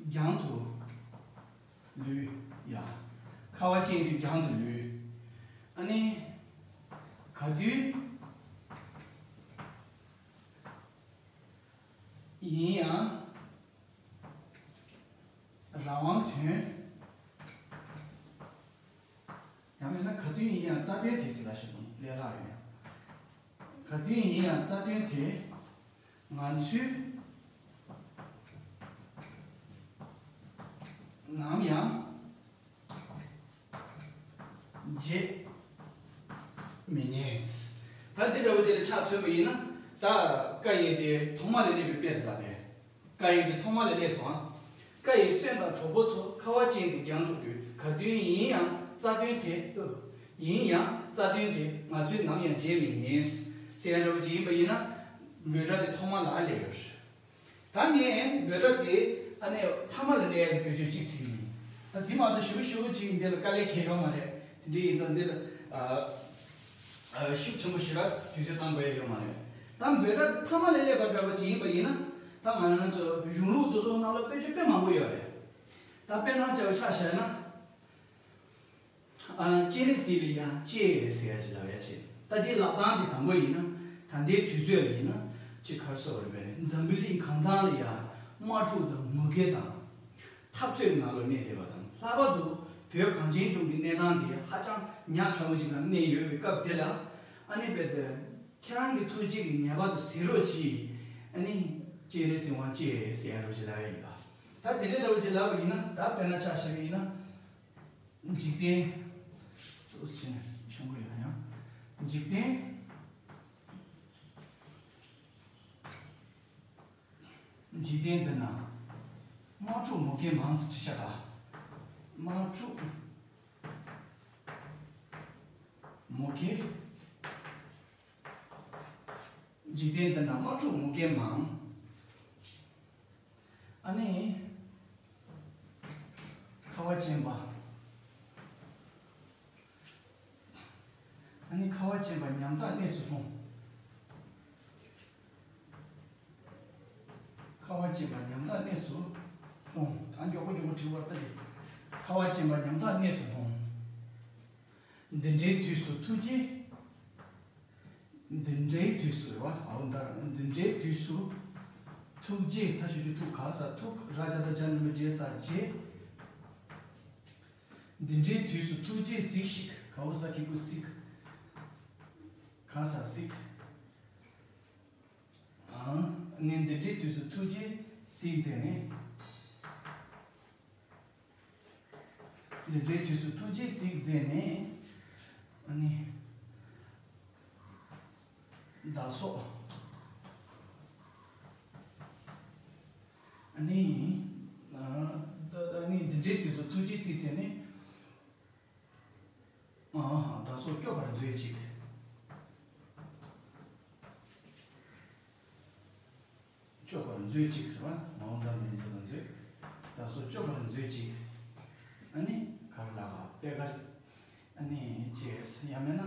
རྒྱང་དུ་ལུས། ཡ། ཁ་བ་ཅན་དེ་རྒྱང་དུ་ལུས། ཨ་ནི། ག་དུས། ཡིན་ཡང་། རང་དབང་དོན། ཡང་མིན་ན་ག་དུས་ཡིན་ཡང་རྩ་དོན་དེ་ཟེར་ལ་ཞིག་ལས་སླ་ཡོད། ག་དུས་ཡིན་ཡང་རྩ་དོན་དེ་ང་ཚོས་ནམ་ཡང་བརྗེད་མི་ཉན། ད་འདི་འདྲ་བོ་ཅིག་ལ་ཆ་མཚོན་པ་ཡིན་ན། ད་ཀ་ཡེ་དེ་ཐོག་མ་ལ་སླེབས་པའི་དཔེ་རེད་ད་དེ། ཀ་ཡེ་དེ་ཐོག་མ་ལ་སླེབས་སོང་ཨ། ཀ་ཡེ་སོན་དང་གྲོགས་པོ་ཚོ་ཁ་བ་ཅན་དུ་རྒྱང་དུ་ལུས། ག་དུས་ཡིན་ཡང་རྩ་དོན་དེ། ཡིན་ཡང་རྩ་དོན་དེ་ང་ཚོས་ནམ་ཡང་བརྗེད་མི་ཉན། ཟེར་ཡ་འདྲ་བོ་ཅིག་ཡིན་པ་ཡིན་ན། འབོད་སྒྲ་དེ་ཐོག་མ་ལ་སླེབས་ཡོད་རེད། ད་ངས་འབོད་སྒྲ་དེ་ཨ་ནི་མཐའ་མ་ལ་སླེབས་ཡ་གི་བེད་སྤྱོད་གཅིག་བྲིས་ཡིན། ད་དེ་མ་གཏོགས་ཞུ་ཞུ་ཅིག་འདི་ལ་དཀའ་ལས་ཁེལ་ཡོད་མ་རེད། དེ་འདྲ་ཡིན་ཙང་འདི་ལ་ཨ་ཨ་ཤུགས་ཆེན་པོ་ཞེ་དྲག་དུས་ཚོད་བཏང་དགོས་ཡ་ཡོད་མ་རེད། ད་འབོད་སྒྲ་དེ་མཐའ་མ་ལ་སླེབས་པ་འདྲ་བ་ཅིག་ཡིན་པ་ཡིན་ན། ད་ང་རང་ཚོ་གཞུང་ལུགས་དེ་ཚོ་ནང་ལ་དཔེ་བརྗོད་དཔེ་མང་པོ་ཡོད་རེད། ད་དཔེར་ན་ཆ་བཞག་ན། ཨ། སྤྱན་རས་གཟིགས་ལ་ཡ་ལྕེ་ཟེར་ཡ་ཅིག་ལབ་ཡ་ཅིག་ད་འདི་ལབ་སྟངས་འདི་དང་པོ་ཡིན་ན། ད་ལྟའི་དུས་ཚོད་ལ་ཡིན་ན་ཅིག་ག་རེ་ཟེར་དགོས་རེད་པས། འཛམ་བུ་གླིང་གང་ཚང་ལ་ཡ་དམག་འཁྲུག་དང་ངུ་སྐད་དང་། འཐབ་རྩོད་ནང་ལ་གནས་བསྡད་པ་དང་། ལྷག་པར་དུ་བོད་གངས་ཅན་ལྗོངས་ཀྱི་གནས་སྟངས་འདི་ཧ་ཅང་ཉག་ཕྲ་མོ་ཅིག་ནང་གནས་ཡོད་པའི་སྐབས་དེ་ལ། ཨ་ནི་དཔེར་ན་ཁྱེད་རང་གི་ཐུགས་རྗེ་གིས་ངེས་པར་དུ་གཟིགས་རོགས་གྱིས། ཨ་ནི་སྤྱན་རས་གཟིགས་དབང་ལྕེ་ཟེར་ཡ་འདྲ་བོ་ཅིག་ལབ་ཡ་ཡིན་པ། ད་དེ་འདྲ་འདྲ་བོ་ཅིག་ལབ་པ་ཡིན་ན། ད་དཔེར་ན་ཆ་བཞག་པ་ཡིན་ན། འཇིག་རྟེན། ཏོག་ཙམ་ཆུང་ངུ་ཡོད་ཡང་། འཇིག་རྟེན། འཇིག་རྟེན་འདི་ན་དམག་འཁྲུག་མུ་གེ་མང་ཟེར་ཅིག་བཤད་པ། དམག་འཁྲུག་མུ་གེ། འཇིག་རྟེན་འདི་ན་དམག་འཁྲུག་མུ་གེ་མང་། ཨ་ནི། ཁ་བ་ཅན་པ། ཨ་ནི་ཁ་བ་ཅན་པ་ཉམ་ཐག་གནས་སུ་ལྷུང་། ཁ་བ་ཅན་པ་ཉམ་ཐག་གནས་སུ་ལྷུང་། ད་མགྱོགས་པོ་མགྱོགས་པོ་བྲིས་པ་ལྟ་སྟེ། ཁ་བ་ཅན་པ་ཉམ་ཐག་གནས་སུ་ལྷུང་། འདི་འདྲའི་དུས་སུ་ཐུགས་རྗེ། འདི་འདྲའི་དུས་སུ་རེད་བ། འོ་ད་འདི་འདྲའི་དུས་སུ། ཐུགས་རྗེ་ད་ཞུ་རྒྱུ་ཐུགས་ག་ས་ཐུགས་ར་ཇ་ད་ཇ་འགྲེང་བུ་རྗེ་ས་རྗེ། འདི་འདྲའི་དུས་སུ་ཐུགས་རྗེས་གཟིགས་ཤིག་ག་འོ་ས་ཁི་ཀུ་གཟིགས། ག་ས་གཟིགས། ཨང་། ནི་འདི་འདྲའི་དུས་སུ་ཐུགས་རྗེས་གཟིགས་མཛད་ནས། འདི་འདྲའི་དུས་སུ་ཐུགས་རྗེས་གཟིགས་མཛད་ནས། ཨ་ནི། བདག་སོགས། ཨ་ནི། ཨ་ནི་འདི་འདྲའི་དུས་སུ་ཐུགས་རྗེས་གཟིགས་མཛད་ནས། ཨ་བདག་སོགས་སྐྱོབ་པར་མཛོད་ཅིག་སྐྱོབ་པར་མཛོད་ཅིག་རེད་བ། མ་འོངས་པ་ནས་མཛོད་དང་མཛོད། བདག་སོགས་སྐྱོབ་པར་མཛོད་ཅིག་ཨ་ནི་གར་ལ་པེ་གར། ཨ་ནི་ཅེས་ཡང་མིན་ན།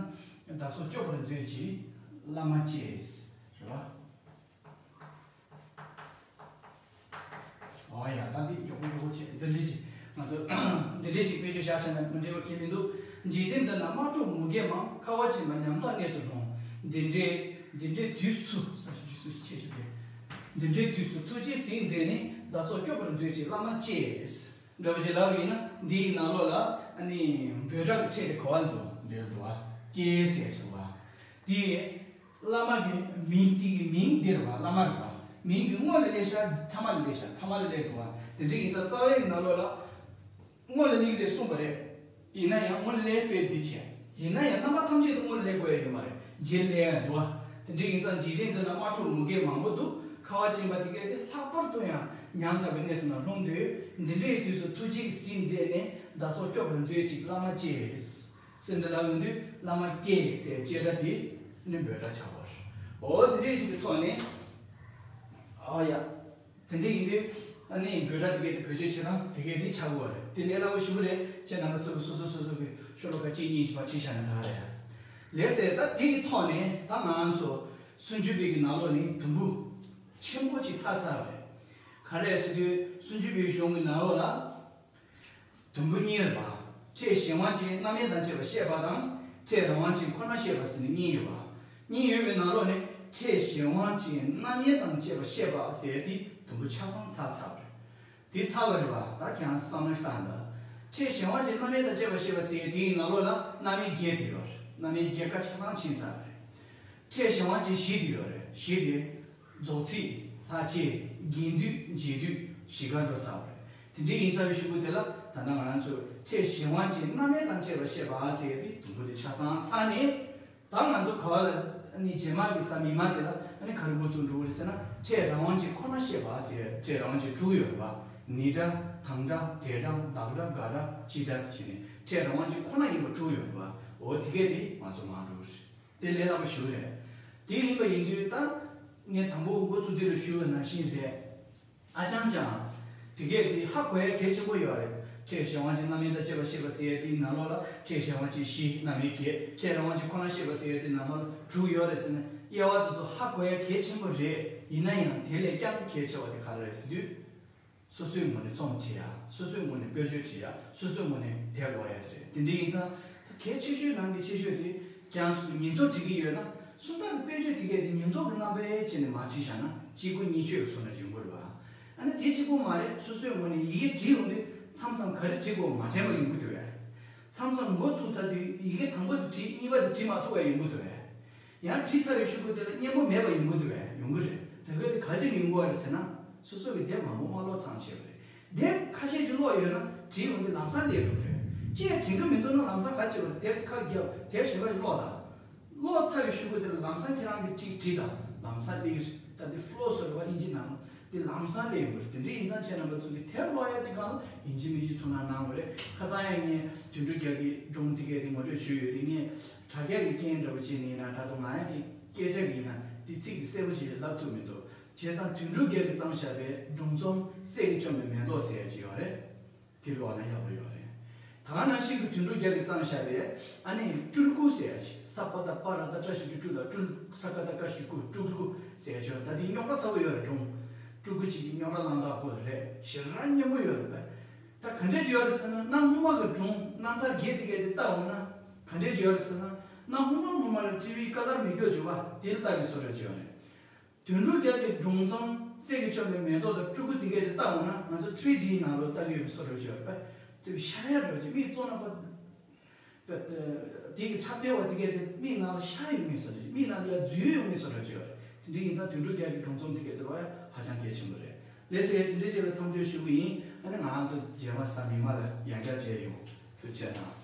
བདག་སོགས་སྐྱོབ་པར་མཛོད་ཅིག་བླ་མ་ཅེས་རེད་བ། ཨོ་ཡ། ད་འདི་མགྱོགས་པོ་མགྱོགས་པོ་བྱེད། འདི་འདྲ་ཞིག་ང་ཚོ་འདི་འདྲ་ཞིག་དཔེ་བརྗོད་བཞག་བྱས་ན་མི་འགྲིག་པ་གང་ཡང་མི་འདུག་འཇིག་རྟེན་འདི་ན་དམག་འཁྲུག་མུ་གེ་མང་། ཁ་བ་ཅན་པ་ཉམ་ཐག་གནས་སུ་ལྷུང་། འདི་འདྲའི་འདི་འདྲའི་དུས་སུ་ས་ཞུ་ཞུ་སུ་ཆེ་ཞུ་རེད། འདི་འདྲའི་དུས་སུ་ཐུགས་རྗེས་གཟིགས་མཛད་ནས། བདག་སོགས་སྐྱོབ་པར་མཛོད་ཅིག་བླ་མ་ཅེས། འདྲ་བོ་ཞིག་ལབ་པ་ཡིན་ན། འདི་ཡི་ནང་ལོགས་ལ་ཨ་ནི་འབོད་སྒྲ་གི་ཕྲད་དེ་གོ་བ་འདུག་འདི་འདུག་བ། ཀྱེ་ཟེར་སོང་བ། དེ། བླ་མ་གི་མིང་། དེ་གི་མིང་འདི་རེད་བ། བླ་མ་རེད་བ། མིང་གི་སྔོན་ལ་སླེབས་ཤག་ཐ་མ་ལ་སླེབས་ཤག་ཐ་མ་ལ་སླེབས་འདུག་བ། དེ་འདྲ་ཡིན་ཙང་རྩ་བའི་ནང་ལོགས་ལ། སྔོན་ལ་སླེབས་ཀྱི་རེད་གསུངས་པ་རེད། ཡིན་ན་ཡང་སྔོན་ལ་སླེབས་པའི་འདི་བྱས། ཡིན་ན་ཡང་རྣམ་པ་ཐམས་ཅད་དུ་སྔོན་ལ་སླེབས་དགོས་ཡ་ཡོད་མ་རེད། རྗེས་ལ་སླེབས་ཡ་འདུག་བ། དེ་འདྲ་ཡིན་ཙང་འཇིག་རྟེན་འདི་ན་དམག་འཁྲུག་མུ་གེ་མང་པོ་འདུག་ཁ་བ་ཅན་པ་དེ་གས་དེ་ལྷག་པར་དུ་ཡང་ཉམ་ཐག་པའི་གནས་སུ་ན་ལྷུང་དུས། འདི་འདྲའི་དུས་སུ་ཐུགས་རྗེས་གཟིགས་མཛད་ནས། བདག་སོགས་སྐྱོབ་པར་མཛོད་ཅིག་བླ་མ་ཅེས། ཟེར་འདི་ལབ་ཡོང་དུས་བླ་མ་ཀྱེ་ཟེར་ཅེས་སྒྲ་དེ་ནི་འབོད་སྒྲ་ཆགས་པ་རེད། འོ་དེ་འདྲའི་ཞིག་གི་ཐོག་ནས། ཨ་ཡ། དེ་འདྲ་ཡིན་དུས་ཨ་ནི་འབོད་སྒྲ་དེ་གས་དེ་བེད་སྤྱོད་བྱེད་སྟངས་དེ་གས་དེ་ཆགས་དགོས་པ་རེད། དེ་ལས་སླ་པོ་ཞེ་པོ་རེད། ཁྱེད་རྣམ་པ་ཚོ་གི་སོ་སོ་སོ་སོ་གི་ཤོ་ལོ་ཀ་གཅིག་གཉིས་ཤིག་ཕར་བྲིས་བཞག་ན་ད་ག་རེད། ལགས་སེ། ད་དེ་གི་ཐོག་ནས་ད་ང་ཚོ་སུམ་ཅུ་པའི་གི་ནང་ལོགས་ནས་དུམ་བུ་ཆེན་པོ་ཅིག་ཚར་ཚར་བ་རེད། ག་རེ་ཟེར་དུས་སུམ་ཅུ་པའི་གཞུང་གི་ནང་ལོགས་ལ། དུམ་བུ་གཉིས་རེད་པ། ཕྲད་གཞན་དབང་ཅན་རྣམ་དབྱེ་དང་བཅས་པ་བཤད་པ་དང་། ཕྲད་རང་དབང་ཅན་ཁོ་ན་བཤད་པ་ཟེར་ནས་གཉིས་ཡོད་པ། གཉིས་ཡོད་པའི་ནང་ལོགས་ནས་ཕྲད་གཞན་དབང་ཅན་རྣམ་དབྱེ་དང་བཅས་པ་བཤད་པ་ཟེར་ཡ་དེ་དུམ་བུ་ཆ་ཚང་ཚར་ཚར་བ་རེད། དེ་ཚར་བ་རེད་པ། ད་ཁྱེད་རང་བསམ་བློ་ཞིག་བཏང་དང་། ཕྲད་གཞན་དབང་ཅན་རྣམ་དབྱེ་དང་བཅས་པ་བཤད་པ་ཟེར་ཡ་དེའི་ནང་ལོགས་ལ་རྣམ་དབྱེ་བརྒྱད་དེ་ཡོད་རེད། རྣམ་དབྱེ་བརྒྱད་ཀ་ཆ་ཚང་ཕྱིན་ཚར་བ་རེད། ཕྲད་གཞན་དབང་ཅན་བཞི་དེ་ཡོད་རེད། བཞི་དེ། རྫོགས་ཚིག་ལྷག་བཅས། རྒྱས་བསྡུས། རྗེས་ཟློས། བཞི་ཀ་འགྲོ་ཚར་བ་རེད། དེ་འདྲའི་ཡིན་ཚར་བའི་གཞུག་གུ་དེ་ལ་ད་ལྟ་ང་རང་ཚོས་ཕྲད་གཞན་དབང་ཅན་རྣམ་དབྱེ་དང་བཅས་པ་བཤད་པ་ཟེར་ཡ་དེ་དུམ་བུ་དེ་ཆ་ཚང་ཚར་ནས། ད་ང་ཚོ་ག་བ་ལ་ཨ་ནི་རྗེས་མ་གི་ས་མིག་དམར་དེ་ལ་ཨ་ནི་ག་རེ་འགོ་བཙུགས་འགྲོ་གི་རེད་ཟེར་ན། ཕྲད་རང་དབང་ཅན་ཁོ་ན་བཤད་པ་ཟེར་ཡ། ཕྲད་རང་དབང་ཅན་དྲུག་ཡོད་རེད་པ། ནི་སྒྲ། དང་སྒྲ། དེ་སྒྲ། བདག་སྒྲ། དགའ་སྒྲ། སྤྱི་སྒྲ་ཟེར་བྱས་ནས་ཕྲད་རང་དབང་ཅན་ཁོ་ན་ཡིན་པ་དྲུག་ཡོད་རེད་པ། འོ་དེ་གས་དེ་ང་ཚོ་མར་འགྲོ་གི་རེད། དེ་ལས་སླ་པོ་ཞེ་པོ་རེད། དེ་ཡིན་པ་ཡིན་དུས་ད་ངས་དང་པོ་འགོ་བཙུགས་དུས་ལ་ཞུས་པ་ནང་བཞིན་རེད། ཨ་ཅང་ཅང་། དེ་གས་དེ་ཧ་གོ་ཡ་གལ་ཆེན་པོ་ཡོད་རེད། ཕྲད་གཞན་དབང་ཅན་རྣམ་དབྱེ་དང་བཅས་པ་བཤད་པ་ཟེར་ཡ་དེའི་ནང་ལོགས་ལ་ཕྲད་གཞན་དབང་ཅན་བཞི། རྣམ་དབྱེ་བརྒྱད། ཕྲད་རང་དབང་ཅན་ཁོ་ན་བཤད་པ་ཟེར་ཡ་དེའི་ནང་ལོགས་ལ་དྲུག་ཡོད་རེད་ཟེར་ནས་དབྱེ་བ་དེ་ཚོ་ཧ་གོ་ཡ་གལ་ཆེན་པོ་རེད། ཡིན་ན་ཡང་དེ་ལས་ཀྱང་གལ་ཆེ་བ་དེ་ག་རེ་རེད་ཟེར་དུས། སོ་སོའི་ངོས་ནས་རྩོམ་བྲིས་ཡ། སོ་སོའི་ངོས་ནས་དཔེར་བརྗོད་བྲིས་ཡ། སོ་སོའི་ངོས་ནས་དེབ་ཀློག་ཡ་དེ་རེད། དེ་འདྲ་ཡིན་ཙང་ད་གལ་ཆེ་ཤོས་ནང་གི་ཆེ་ཤོས་དེ་ཀྱང་སུ་ཉིན་ཐོ་འབྲི་གི་ཡོད་ན་སུམ་རྟགས་ཀྱི་དཔེར་བརྗོད་དེ་གས་དེ་ཉིན་ཐོ་གི་རྣམ་པ་བྱས་ནས་མར་བྲིས་བཞག་ན་གཅིག་པུ་གཉིས་ཆོད་སོང་ན་ཡོང་གི་རེད་བ། ཨ་ནི་དེ་གཅིག་པུ་མ་རེད། སོ་སོའི་ངོས་ནས་ཡི་གེ་བྲིས་ཡོང་དུས་མཚམས་མཚམས་ག་རེ་བྲིས་དགོས་མ་དྲན་པ་ཡོང་གི་འདུག་བས། མཚམས་མཚམས་འགོ་བཙུགས་ཚར་དུས་ཡི་གེ་དང་པོ་དེ་བྲིས། གཉིས་པ་དེ་བྲིས་མ་ཐུབ་པ་ཡོང་གི་འདུག་བས། ཡང་བྲིས་ཚར་བའི་གཞུག་གུ་དེ་ལ་སྙན་པོ་མེད་པ་ཡོང་གི་འདུག་བས། ཡོང་གི་རེད། དེ་ག་དེ་ག་ཅི་ལ་ཡོང་གི་ཡོད་རེད་ཟེར་ན། སོ་སོ་གི་དེབ་མང་པོ་མ་ཀློག་ཚང་བྱས་པ་རེད། དེབ་ཁ་ཤས་ཅིག་ཀློག་ཡོད་ན་བྲིས་ཡོང་དུས་ལམ་སང་སླེབས་འགྲོ་གི་རེད། ཅི་ཡང་དྲན་གི་མི་འདུག་ན་ལམ་སང་ག་བྱེད་པ་རེད། དེབ་ཁ་བརྒྱབ། དེབ་གཞན་པ་ཞིག་ཀློག་དང་། ཀློག་ཚར་བའི་གཞུག་གུ་དེ་ལ་ལམ་སང་ཁྱེད་རང་གིས་ཅིག་བྲིས་དང་། ལམ་སང་སླེབས་ཀྱི་རེད། ད་དེ་ཕོ་ལོ་ཟེར་བ་དབྱིན་ཇི་ནང་དེ་ལམ་སང་སླེབས་ཡོང་གི་རེད། དེ་འདྲ་ཡིན་ཙང་ཁྱེད་རྣམ་པ་ཚོ་གིས་དེབ་ཀློག་ཡ་དེ་སྒང་ལ་ཡིན་གཅིག་མིན་གཅིག་ཐུགས་སྣང་གནང་དགོས་རེད། ཁ་སང་ཡང་ངས་དོན་གྲུབ་རྒྱལ་གྱི་སྒྲུང་དེ་གས་དེ་ངོ་སྤྲོད་ཞུས་ཡོད་དེ། ངས་དྲ་རྒྱ་གི་རྐྱེན་འདྲ་པོ་བྱས་ནས་ཡིན་ན། ད་དུང་ང་རང་གི་སྐད་ཆ་གི་ཡིན་ན་དེ་ཚིག་གི་གསལ་པོ་ཞིག་ལབ་ཐུབ་མི་འདུག་བྱས་ཙང་དོན་གྲུབ་རྒྱལ་གྱིས་བརྩམས་བཞག་པའི་སྒྲུང་རྩོམ་གསེར་གྱིས་བཅོམ་པའི་མེ་ཏོག་ཟེར་ཡ་ཅིག་ཡོད་རེད། དེ་ཀློག་ན་ཡག་པོ་ཡོད་རེད། ད་ག་ནང་བཞིན་གྱི་དོན་གྲུབ་རྒྱལ་གྱིས་བརྩམས་བཞག་པའི་ཨ་ནི་སྤྲུལ་སྐུ་ཟེར་ཡ་ཅིག་ས་པ་བཏགས་སྤ་ར་བཏགས་སྤྲ་ཞབས་ཀྱུ་སྤྲུ་ལ་སྤྲུལ། ས་ཀ་བཏགས་སྐ་ཞབས་ཀྱུ་སྐུ། སྤྲུལ་སྐུ་ཟེར་ཡ་ཅིག་ཡོད། ད་དེ་རྙོག་དྲ་ཚ་པོ་ཡོད་རེད། སྒྲུང་སྤྲུལ་སྐུ་ཅིག་གི་རྙོག་དྲ་གླེང་སྟངས་སྐོར་རེད། ཞེ་དྲག་སྙན་པོ་ཡོད་རེད་པས། ད་ག་འདྲས་ཅིག་ཡོད་རེད་ཟེར་ན། གནའ་སྔོན་མ་གི་སྒྲུང་རྣམ་ཐར་རྒྱས་དེ་གས་དེ་བལྟ་འོང་ན་ག་འདྲས་ཅིག་ཡོད་རེད་ཟེར་ན། གནའ་སྔོན་མ་སྔོན་མ་ལ་ཊི་ཝི་ཀ་ལར་མེད་རྒྱུ་བྱུང་བ་དེ་ལ་ལྟ་གི་བཟོ་འདྲ་ཅིག་ཡོད་རེད། དོན་གྲུབ་རྒྱལ་གྱི་སྒྲུང་རྩོམ་གསེར་གྱིས་བཅོམ་པའི་མེ་ཏོག་དང་སྤྲུལ་སྐུ་དེ་གས་དེ་བལྟ་འོང་ན་ང་ཚོ་ཐི་རི་ཌི་ནང་ལོགས་ལྟ་གི་ཡོད་པའི་བཟོ་འདྲ་ཅིག་ཡོད་རེད་པས། དེ་ཤར་ཡ་འདྲ་ཅིག་མིག་བཙུམ་ན་ཕ། པ། དེ་གི་འཁྲབ་སྟོན་པ་དེ་གས་དེ་མིག་ནང་ལ་ཤར་ཡོང་མིན་བཟོ་འདྲ་ཅིག་མིག་ནང་ལ་ཡར་འཛུལ་ཡོང་མིན་བཟོ་འདྲ་ཅིག་ཡོད་རེད། དེ་འདྲ་ཡིན་ཙང་དོན་གྲུབ་རྒྱལ་གྱི་སྒྲུང་རྩོམ་དེ་གས་དེ་ལ་ཡང་ཧ་ཅང་གལ་ཆེན་པོ་རེད། ལགས་སེ། དེ་འདྲ་བྱས་པའི་མཚམས་འཇོག་ཞུ་གི་ཡིན། ཨ་ནི་ང་རང་ཚོ་རྗེས་མ་གཟའ་མིག་དམར་ལ་ཡང་བསྐྱར་མཇལ་ཡོང་། ཐུགས་རྗེ་གནང་།